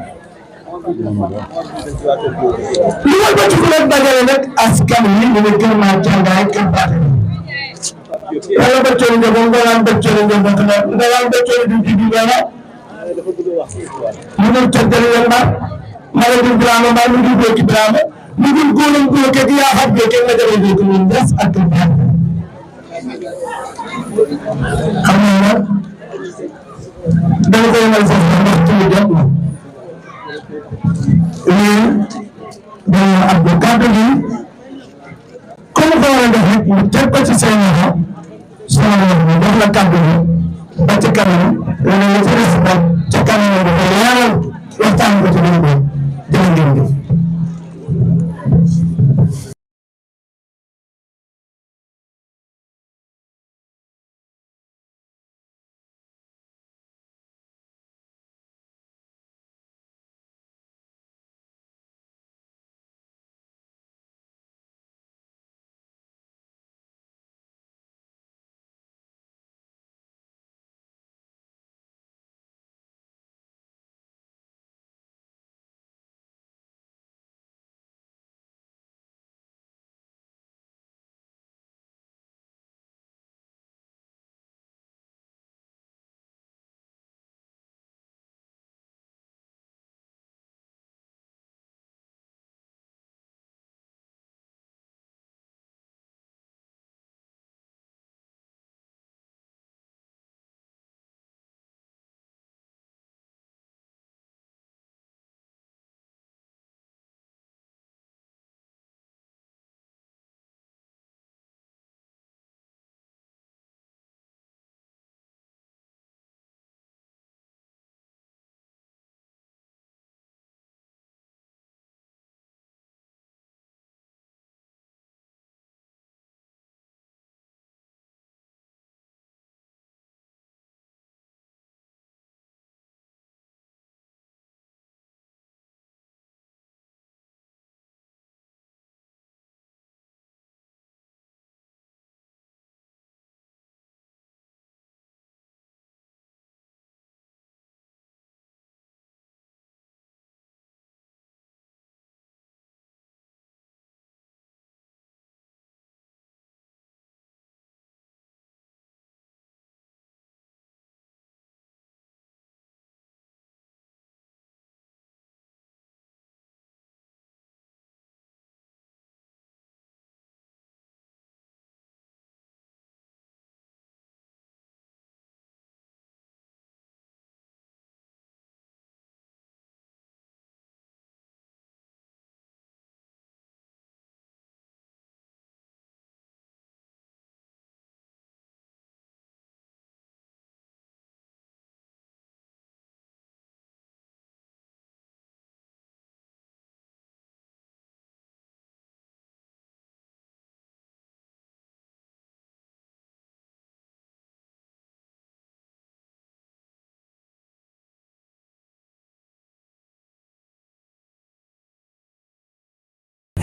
S3: li ma ko ci ko rek dajale nag askan wi ñu ne kër ma càngaay kër baate yàlla ba coono nga ba nga ba coono nga ba nga ba coono du ci dara mu ngi tëddal yamba ma la du drama ma lu du ci drama mu ngi góolam góor ke yaa xam ke nga jare ko ñu des ak baat xam nga dama koy mal sax ndax ci lu jot na lii dama Abdou kàddu gi comme ko war a def rek mu teg ko ci seen loxo soo jox la kàddu gi ba ci kanam wala la ci des ba ca kanam dafa leeral waxtaan ko ci biir jërë ngeen jëf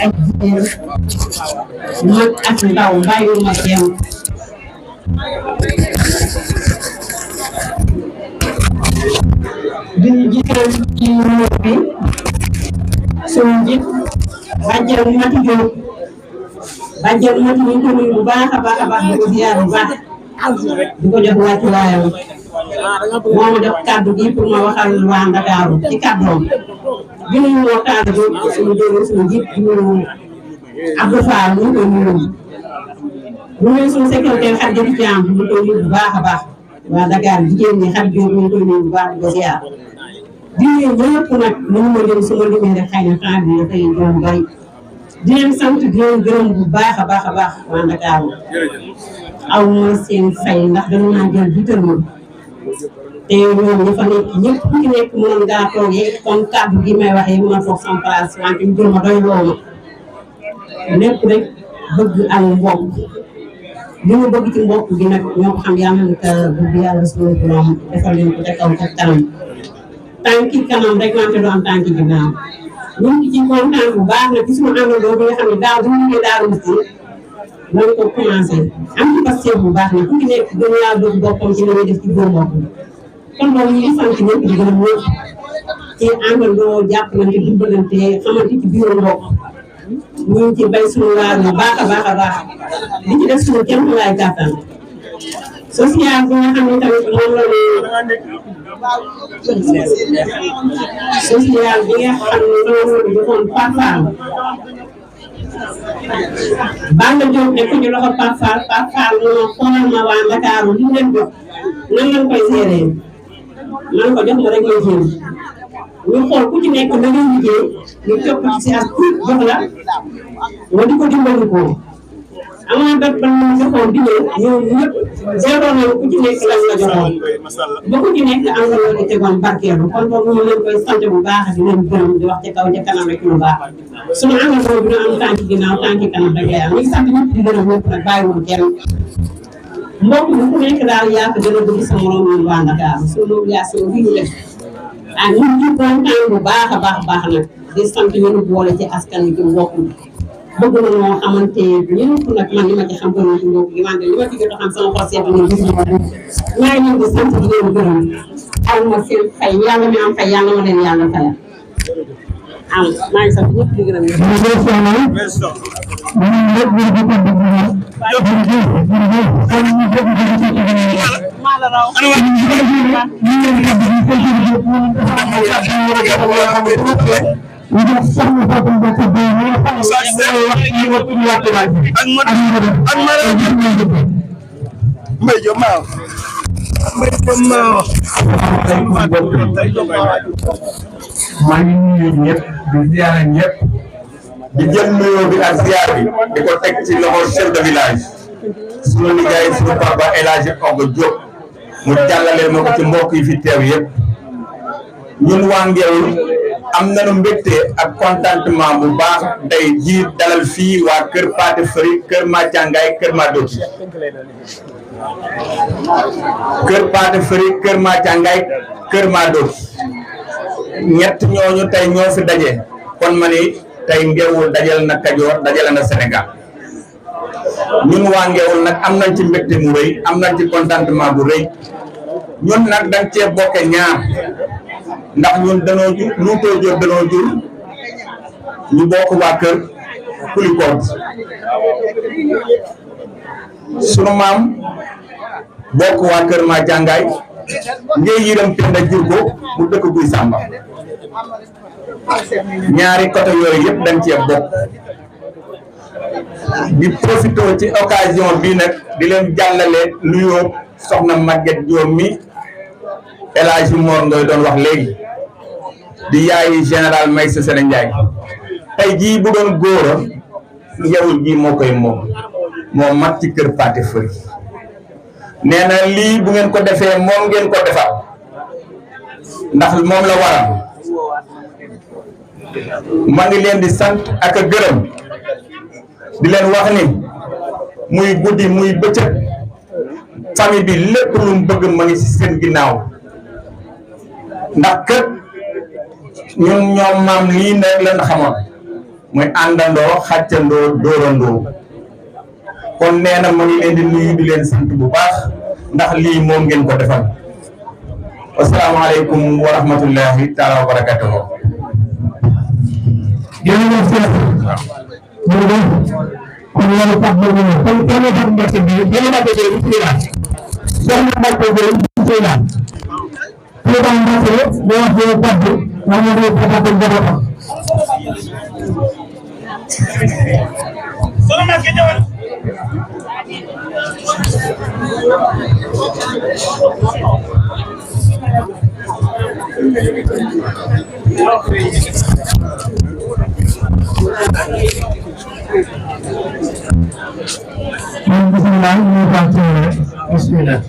S7: ak jigéen mag ak ndaw bàyyiwuma kenn di jiital ci numéro bi suñu njiit bàjjen Mati Diop bàjjen Mati ñu ko nuyu bu baax a baax di ko ziar bu baax di ko jox wàccuwaayam moo ma jox kàddu gi pour ma waxal waa Ndakaaru ci kàddoom di nuyu moo kàddu gi suñu déglu suñu njiit di nuyu Abdou Fall ñu koy nuyu di nuyu suñu secrétaire Khadija Thiam ñu koy nuyu bu baax a baax waa Dakar jigéen ñi Khadija ñu koy nuyu bu baax di ko ziar di nuyu ñëpp nag lu ma leen su ma limee rek xëy na temps bi dafay doon bari di leen sant di leen gërëm bu baax a baax waa Ndakaaru aw ma seen fay ndax dañu naan jël jiital ma te ñoom ñi fa nekk ñëpp ku ci nekk mënoon ngaa toogee comme kàddu gi may waxee mën a toog sama place wante ñu jël ma doy loo ma lépp rek bëgg ak mbokk li mu bëgg ci mbokk gi nag ñoo ko xam yàlla na ko bëgg yàlla suñu borom defal leen ko ca kaw ca kanam tànki kanam rek wante du am tànki ginnaaw ñu ngi ci kontaan bu baax nag ci suma àndandoo bi nga xam ne daaw bu ñu ñëwee Daaru Muxti lañ ko commencé am ci passé bu baax na ku ci nekk gën laa bëgg boppam ci li muy def ci góor mbokk kon loolu ñu ngi sant ñëpp di gërëm ñëpp ci àndandoo jàppalante dimbalante xamante ci biir mbokk ñu ngi ci bay suñu waar bu baax a baax di ci def suñu kéem laay kàttan social bi nga xam ne tamit moom la social bi nga xam ne moom la defoon Pape Balla Diop ne ko ñu loxo Pape Fall moo xoolal ma waa Ndakaaru li leen jox nan lañ koy seeree man ko jox ma rek lay jéem ñu xool ku ci nekk da ngay liggéey ñu topp ci as tuut jox la nga di ko dimbali ko amoon dot ban ñu joxoon di ñëw ñëpp zéro na ku ci nekk lañ la joxoon ba ku ci nekk am nga loolu tegoon barkeelu kon boobu ñu leen koy sant bu baax di leen gërëm di wax ci kaw ca kanam rek lu baax suñu àndandoo bi ñu am tànki ginnaaw tànki kanam rek lay am ñu ngi sant ñëpp di gërëm ñëpp nag bàyyiwul kenn mbokk bi ku nekk daal yaa ko gën a bëgg sa morom ñun waa Ndakaaru suñu mobilisation bi ñu def ah ñun ñu kontaan bu baax a baax nag di sant ñu boole ci askan wi ci mbokk bi bëgg na moo xamante ñëpp nag man li ma ci xam ko ci mbokk gi wante li ma ci jot a xam sama xol seet na gis maa ngi leen di sant di leen gërëm aw ma seen fay yàlla mi am fay yàlla ma leen yàlla fayal am maa ngi sant ñëpp di gërëm
S3: maa ngi nuyu ñëpp di ziar ñëpp di jël nuyoo bi ak ziar bi di ko teg ci loxo chef de village suñu liggéey suñu papa El Hadji Ogo Diop mu jàllaleel ma ko ci mbokk yi fi teew yëpp ñun waa Ngéwul am nañu mbégte ak contentement bu baax day ji dalal fii waa kër Pathé Fary kër Mathiangaye kër Madoti kër Pathé Fary kër Mathiangaye kër Madoti ñett ñooñu tey ñoo fi daje kon ma ni tey Ngéwul dajal na Kajoor dajal na Sénégal ñun waa Ngéwul nag am nañ ci mbégte mu rëy am nañ ci contentement bu rëy ñun nag dañ cee bokke ñaar ndax ñun danoo jur luutoo jur danoo jur ñu bokk waa kër Kulikoor sunu maam bokk waa kër Mathiangaye ngay yiram Penda jur ko mu dëkk Guy Samba ñaari côté yooyu yëpp dañ cee bokk di profité ci occasion bi nag di leen jàllale nuyoo soxna Maguette Diop mi El Hadji Mor ngay doon wax léegi di yaayi général Maïssa Sene Ndiaye tey jii bu doon góora Ngéwul gii moo koy moo mag ci kër Pathé Fary nee na lii bu ngeen ko defee moom ngeen ko defal ndax moom la waral ma ngi leen di sant ak a gërëm di leen wax ni muy guddi muy bëccëg famille bi lépp lu mu bëgg ma ngi ci seen ginnaaw ndax kër ñun ñoom maam lii nag lañ xamoon
S1: muy àndandoo xàccandoo dóorandoo kon nee na mu ngi leen di nuyu di leen sant bu baax ndax lii moom ngeen ko defal asalaamaaleykum wa rahmatullahi taala wa barakatuhu.
S4: jërëjëf Cheikh jërëjëf kon loolu tax na ñu kon kenn sax mbokk bi benn mbokk bi bismillah benn mbokk bi bismillah président Mbacke boo waxee kaddu moom la ñuy présenté njabootam.
S8: Soxna Mbacke ñëwal.
S4: Bismillah ñu continuer bismillah.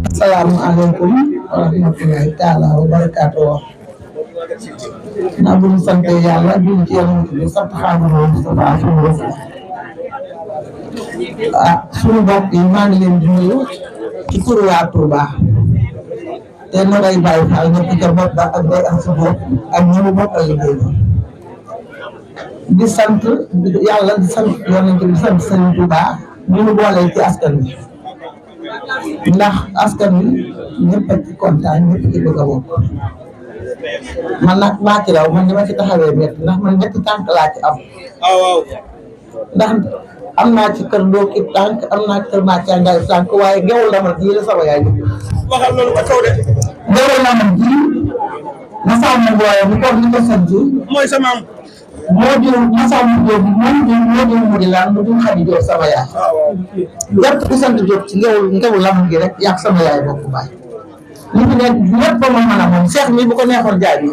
S5: Assalamualaikum warahmatullahi taala wabarakatuh. Bu ñu sant yàlla di ci yàlla di sant Xaadimu Mustafaa suñu bopp yi maa ngi leen di nuyu ci turu waa Touba te na ngay bàyyi xel ñëpp ca bopp ba ak day am sa bopp ak ñi mu bokkal liggéey ba di sant yàlla di sant yonent bi di sant Sëriñ Touba ñu nu boole ci askan wi ndax askan wi ñëpp a ci kontaan ñëpp ci bëgg a bokk man nag maa ci raw man dama ci taxawee métti ndax man ñetti tànk laa ci am ndax am naa ci kër doo ki tànk am naa kër maa ci ngay tànk waaye gewul la man ji la sama yaay
S8: waxal loolu ba kaw de.
S5: gewul la man ji na sama booye bu ko ni ko sant
S8: mooy sa maam.
S5: moo jur Massa Diop moo jur mu di laan mu jur Xadi Diop sama yaay jart ku sant Diop ci ngewul lam gi rek yàq sama yaay bokk baay ñu fi nekk ñëpp ba ma mën a moom Cheikh mi bu ko neexoon jaay bi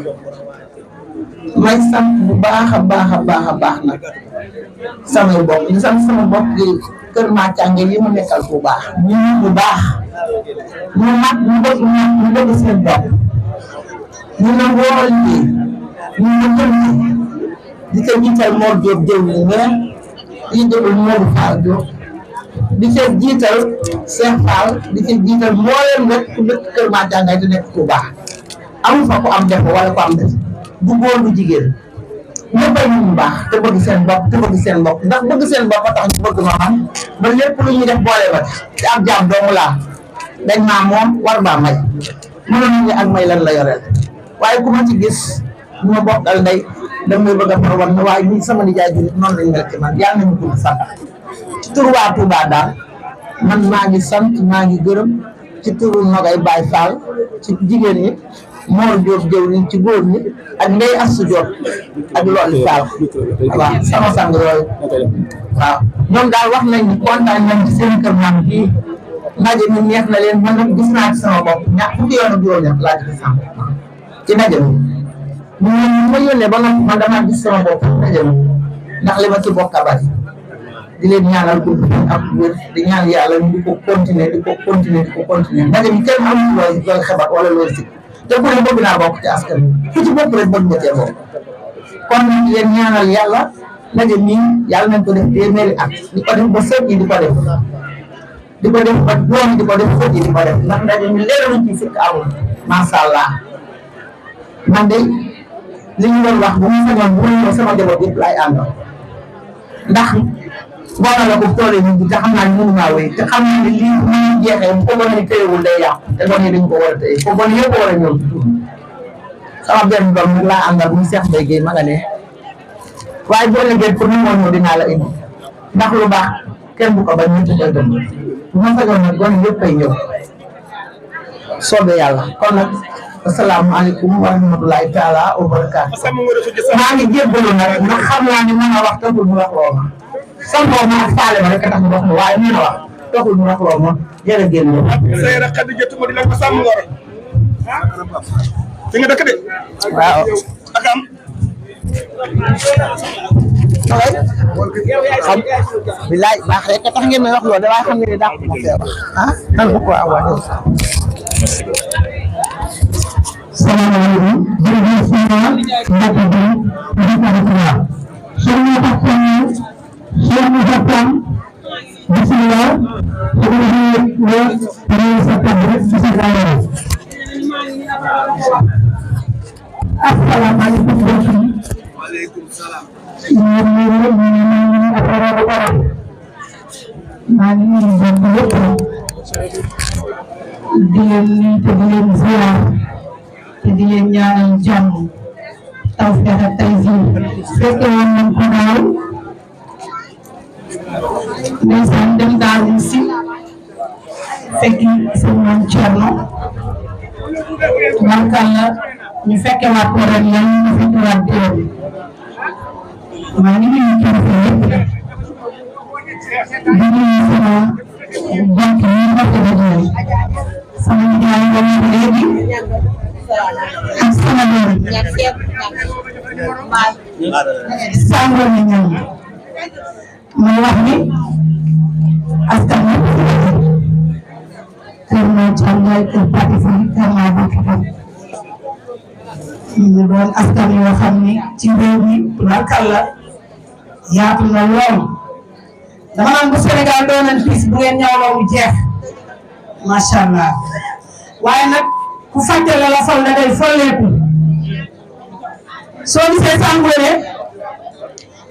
S5: may sant bu baax a baax a baax a baax nag samay bokk di sant sama bokk yi kër Mathiange yi mu nekkal bu baax ñu bu baax ñu mag ñu bëgg seen bopp ñu nangoo liggéey ñu nangoo di ca jiital Mor Diop jëw ni ñeen di jëbal Modou Fall Diop di ca jiital Cheikh Fall di ca jiital mbooleem rek ku dëkk kër Mathiange di nekk ku baax amul fa ku am def wala ku am def du góor du jigéen ñëpp a ñu baax te bëgg seen bopp te bëgg seen bopp ndax bëgg seen bopp a tax ñu bëgg ma man ba lépp lu ñuy def boole ba ci ab jaam doomu laa dañ maa moom war maa may mënoon nañu ak may lan la yoreel waaye ku ma ci gis ñu ma bokkal ndey damay bëgg a far war na waaye ñi sama nijaay bi noonu lañ mel ci man yàlla nañu gudd sant ci turu waa Touba daal man maa ngi sant maa ngi gërëm ci turu Nogay Baye Fall ci jigéen ñi Mor Diop jëw ni ci góor ñi ak Ndey Assu Diop ak loolu Fall waaw sama sang yooyu waaw ñoom daal wax nañ ni kontaan nañ ci seen kër maam bii ndaje mi neex na leen man nag gis naa ci sama bopp ñaar fukki yoon ak juróom-ñett laa ci sam ci ndaje mi ñu ma yónnee ba noppi man damaa gis sama bopp ndaje mi ndax li ma ci bokk a bari di leen ñaanal gudd fan ak wér di ñaan yàlla ñu di ko continuer di ko continuer di ko continuer ndaje mi kenn amul looy xebat wala looy si te ku ne bëgg naa bokk ci askan wi ku ci bokk rek bëgg nga cee bokk kon nag di leen ñaanal yàlla ndaje mi yàlla nañ ko def téeméeri at di ko def ba sët yi di ko def ba doom yi di ko def sët yi di ko def ndax ndaje mi leer na ci sikk amul macha allah man de li ñu doon wax bu mu sañoon bu mu sama njaboot yëpp laay àndal ndax boo na la ko toolee ñu te xam naa ne mënu maa wéy te xam naa ne lii bu ñu jeexee bu ko gone ni téyewul day yàqu te gone yi dañ ko war a téye ko gone yëpp war a ñëw sama benn doom nag laa àndal muy Cheikh Mbaye Guèye ma nga ne waaye boo liggéey pour ñu moom dinaa la indi ndax lu baax kenn bu ko bañ ñu tuddee dem bu ma sañoon nag gone yëpp ay ñëw soobee yàlla kon nag asalaamaaleykum wa rahmatulahi taala wa barakaatu maa ngi jébbalu nag ndax xam naa ni mën a wax taxul mu wax loo ma samboo ma ak faale ma rek a tax mu wax ma waaye mën a wax taxul mu wax loo ma jërë ngeen ñëw.
S8: Seyra Khadija Tuma di la ko sàmm ngor fi nga dëkk de.
S5: waaw.
S8: ak am.
S5: xam bilaay baax rek a tax ngeen may wax loolu de waaye xam ngeen ne daa ko ma fee wax ah nan ko waaw waaw.
S4: salaamaaleykum jërëjëf Sina mbokk bi di ko rafetlu Cheikh Moussa Pam bisimilah su ko defee le premier septembre ci sa asalaamaaleykum mbokk yi.
S2: waaleykum salaam.
S4: maa ngi nuyu mbokk yëpp di leen nuyu te di leen ziar te di leen ñaanal jàmm tawfeex ak taysiir fekke woon nañ ko daaw ndeysaan dem daaw si fekki sëñ Maam Thierno barkalla ñu fekke waat ko ren yàlla ñu fekke waat déwén maa ngi nuyu kilifa yëpp di nuyu sama banque yi ma ko dajale sama nijaay nga ñëw léegi ak sama doom sàngo ni ñëw may wax ni askan wi kër maa càngaay kër Pati Fari kër maa bokki tam ñu doon askan yoo xam ni ci réew mi tubarkalla yaatu na lool dama naan bu Sénégal doonan bis bu ngeen ñawloo mu jeex macha allah waaye nag ku fàttale la fal da day folleeku soo gisee Sangoné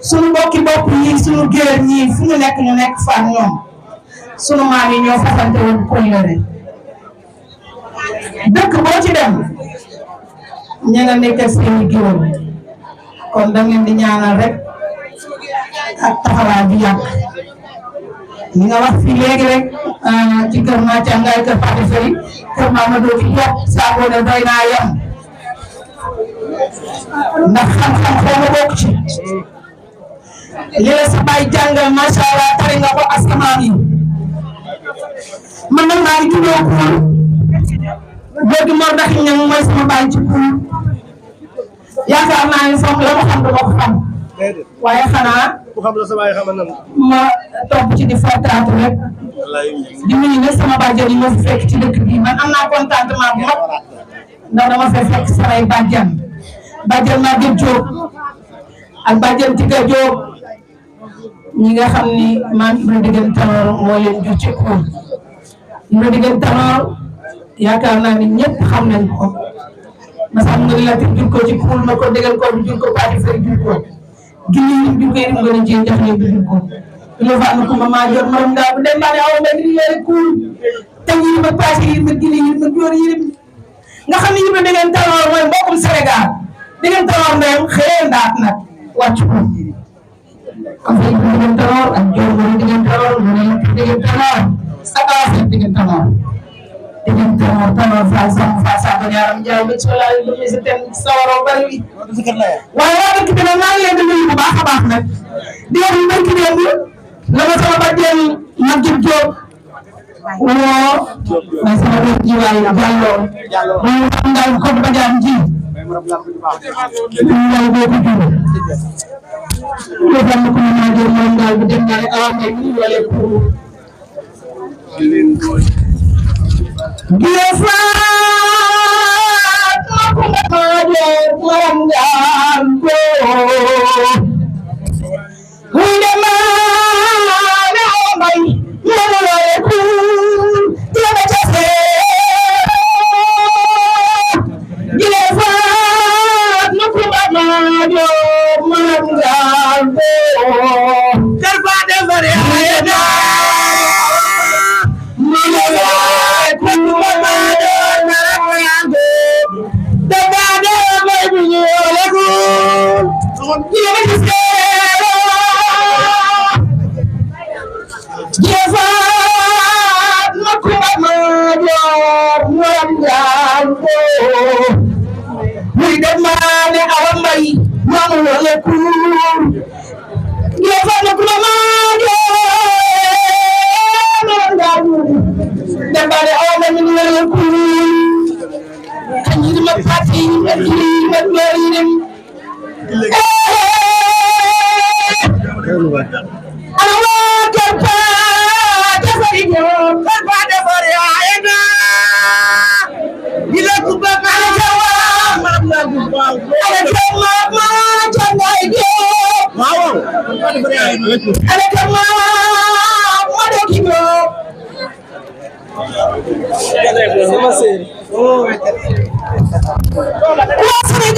S4: sunu mbokki bopp yi sunu géer ñii fu ñu nekk fan ñoom sunu maam yi ñoo fasante woon kóllëre dëkk boo ci dem ña nga nekk seeni géwël kon da ngeen di ñaanal rek ak taxawaay bi yàgg li nga wax fii léegi rek ci kër maa càngaay kër Pati Fari kër Mamadou ci jox Sangoné doy naa yem ndax xam-xam xaw ma bokk ci li la sa baay jàngal macha allah tari nga ko asamaan yi man nag maa ngi juddoo Koul góor gi Mor ndax ñang mooy sama baay ci Koul yaakaar naa ni fam la ma xam dama ko xam waaye xanaa ma topp ci di fàttaatu rek di nuyu nag sama bàjjan yi ma fi fekk ci dëkk bi man am naa contentement bu mag ndax dama fay fekk samay bàjjan Maguette Diop ak bàjjan Tiga Diop ñi nga xam ni maam Ibra Degen Tanor moo leen jur ci Koul Ibra Degen Tanor yaakaar naa ni ñëpp xam nañ ko masam nga la jur ko ci Koul ma ko Degen ko jur ko Pati Fari jur ko gilli ñu jur ko yëpp nga ne jee jax ne jur ko ilo fa am ko ma jot maram ndaa bu dem baane aw mbay ni yore Koul tan yi ma passé yi ma gilli yi ma joor yi nga xam ni Ibra Degen Tanor mooy mbokkum Sénégal Degen Tanor ndeyam xëy ndaat nag wàcc ko am fa Ibra Degen Tanor ak joor mo Degen Tanor mo ne Degen Tanor ak affaire Degen Tanor Tanor fa sa ko ñaaram jaay ba ci wala lu mi ci ten sawaro bari wi waaye waa dëkk bi nag maa ngi leen di nuyu bu baax a baax nag di wax ni barki démb la ma sama bàjjen Maguette Diop woo may sama doom ji waay Diallo mooy xam ndaw ko bajaan ji ndaw boo ko jur ko fam ko ma jor moom daal bu dem naa awa may ni wala pour Gifat aku ngajar melangganku, udah mana omai melolehku tiada jasa. Gifat aku ngajar melangganku, terpada beryada. Sama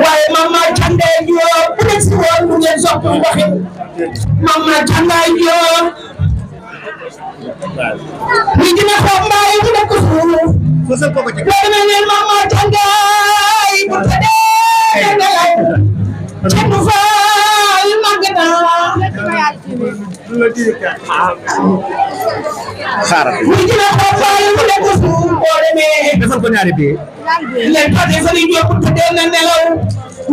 S1: waaye Mama Cande Diop bu nekk si woon bu ngeen sopp waxin Mama Cande Diop ñu dina xob mbaay bu nekk suuf loolu na leen Mama Cande bu tëddee nelaw Cendu Faal màgg na ñu dina xob mbaay bu nekk suuf boo demee defal ko ñaari bi leen Fade Sali Diop bu tëddee na nelaw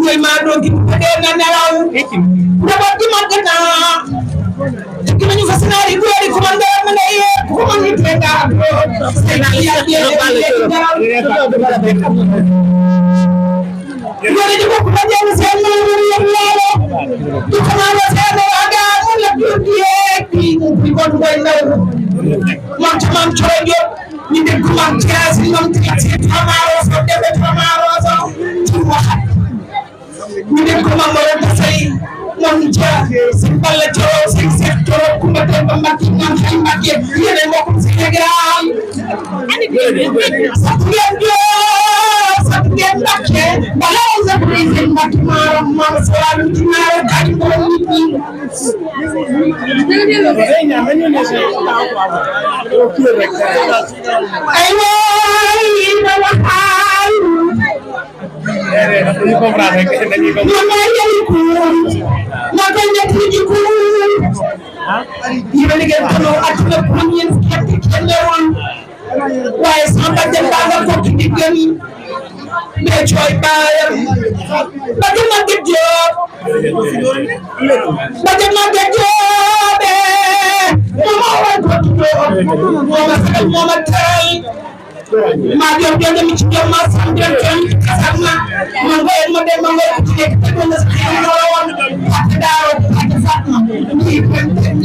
S1: ñooy maa doon ki bu tëddee na nelaw njaboot gi màgg na ki nañu fas naari góor yi kuma ndeyam ma ndey ku ma ngi tee daa seen ak yàlla góor yi bokk ba jël seen mënu yëpp laalo du xamaale seen waaga mu la jur gi yeeg bi kon doy ndaw moom ci maam Coro Diop ñu dégg maam Thiès ñoom ci Tamaroso debe Tamaroso ci waxat ñu dégg maam Moro Tasay moom ca si Balla Coro si Seex Coro Kumba Demba Mbacke ñoom xay Mbacke yéene mbokk Sénégal sant ngeen Diop sant ngeen Mbacke bala sa président Mbacke maaram maam Sawal ci ñaare kañ ko nit ñi ay waay na waxal dañuy comprendre rek dañuy comprendre ma ko ñet ci ko yi ba liggéey ko ak le premier kenn woon waaye sama dem ba nga ko ci diggal mais cooy baayam ba dem na Diop ba dem na Diop mama wa ko Diop mama sagal mama tay ma Diop dem ci Diop ma sam dem tan sama ma ngoy ma dem ma ngoy ci nek te na sa xel la won ak daaw ak Fatma ni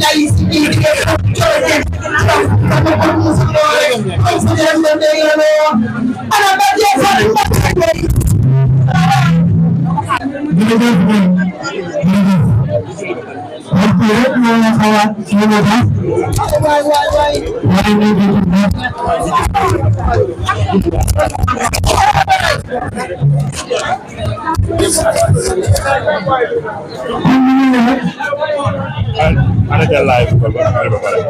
S1: lay ci ni ci ana ba Diop
S8: Ada live kalau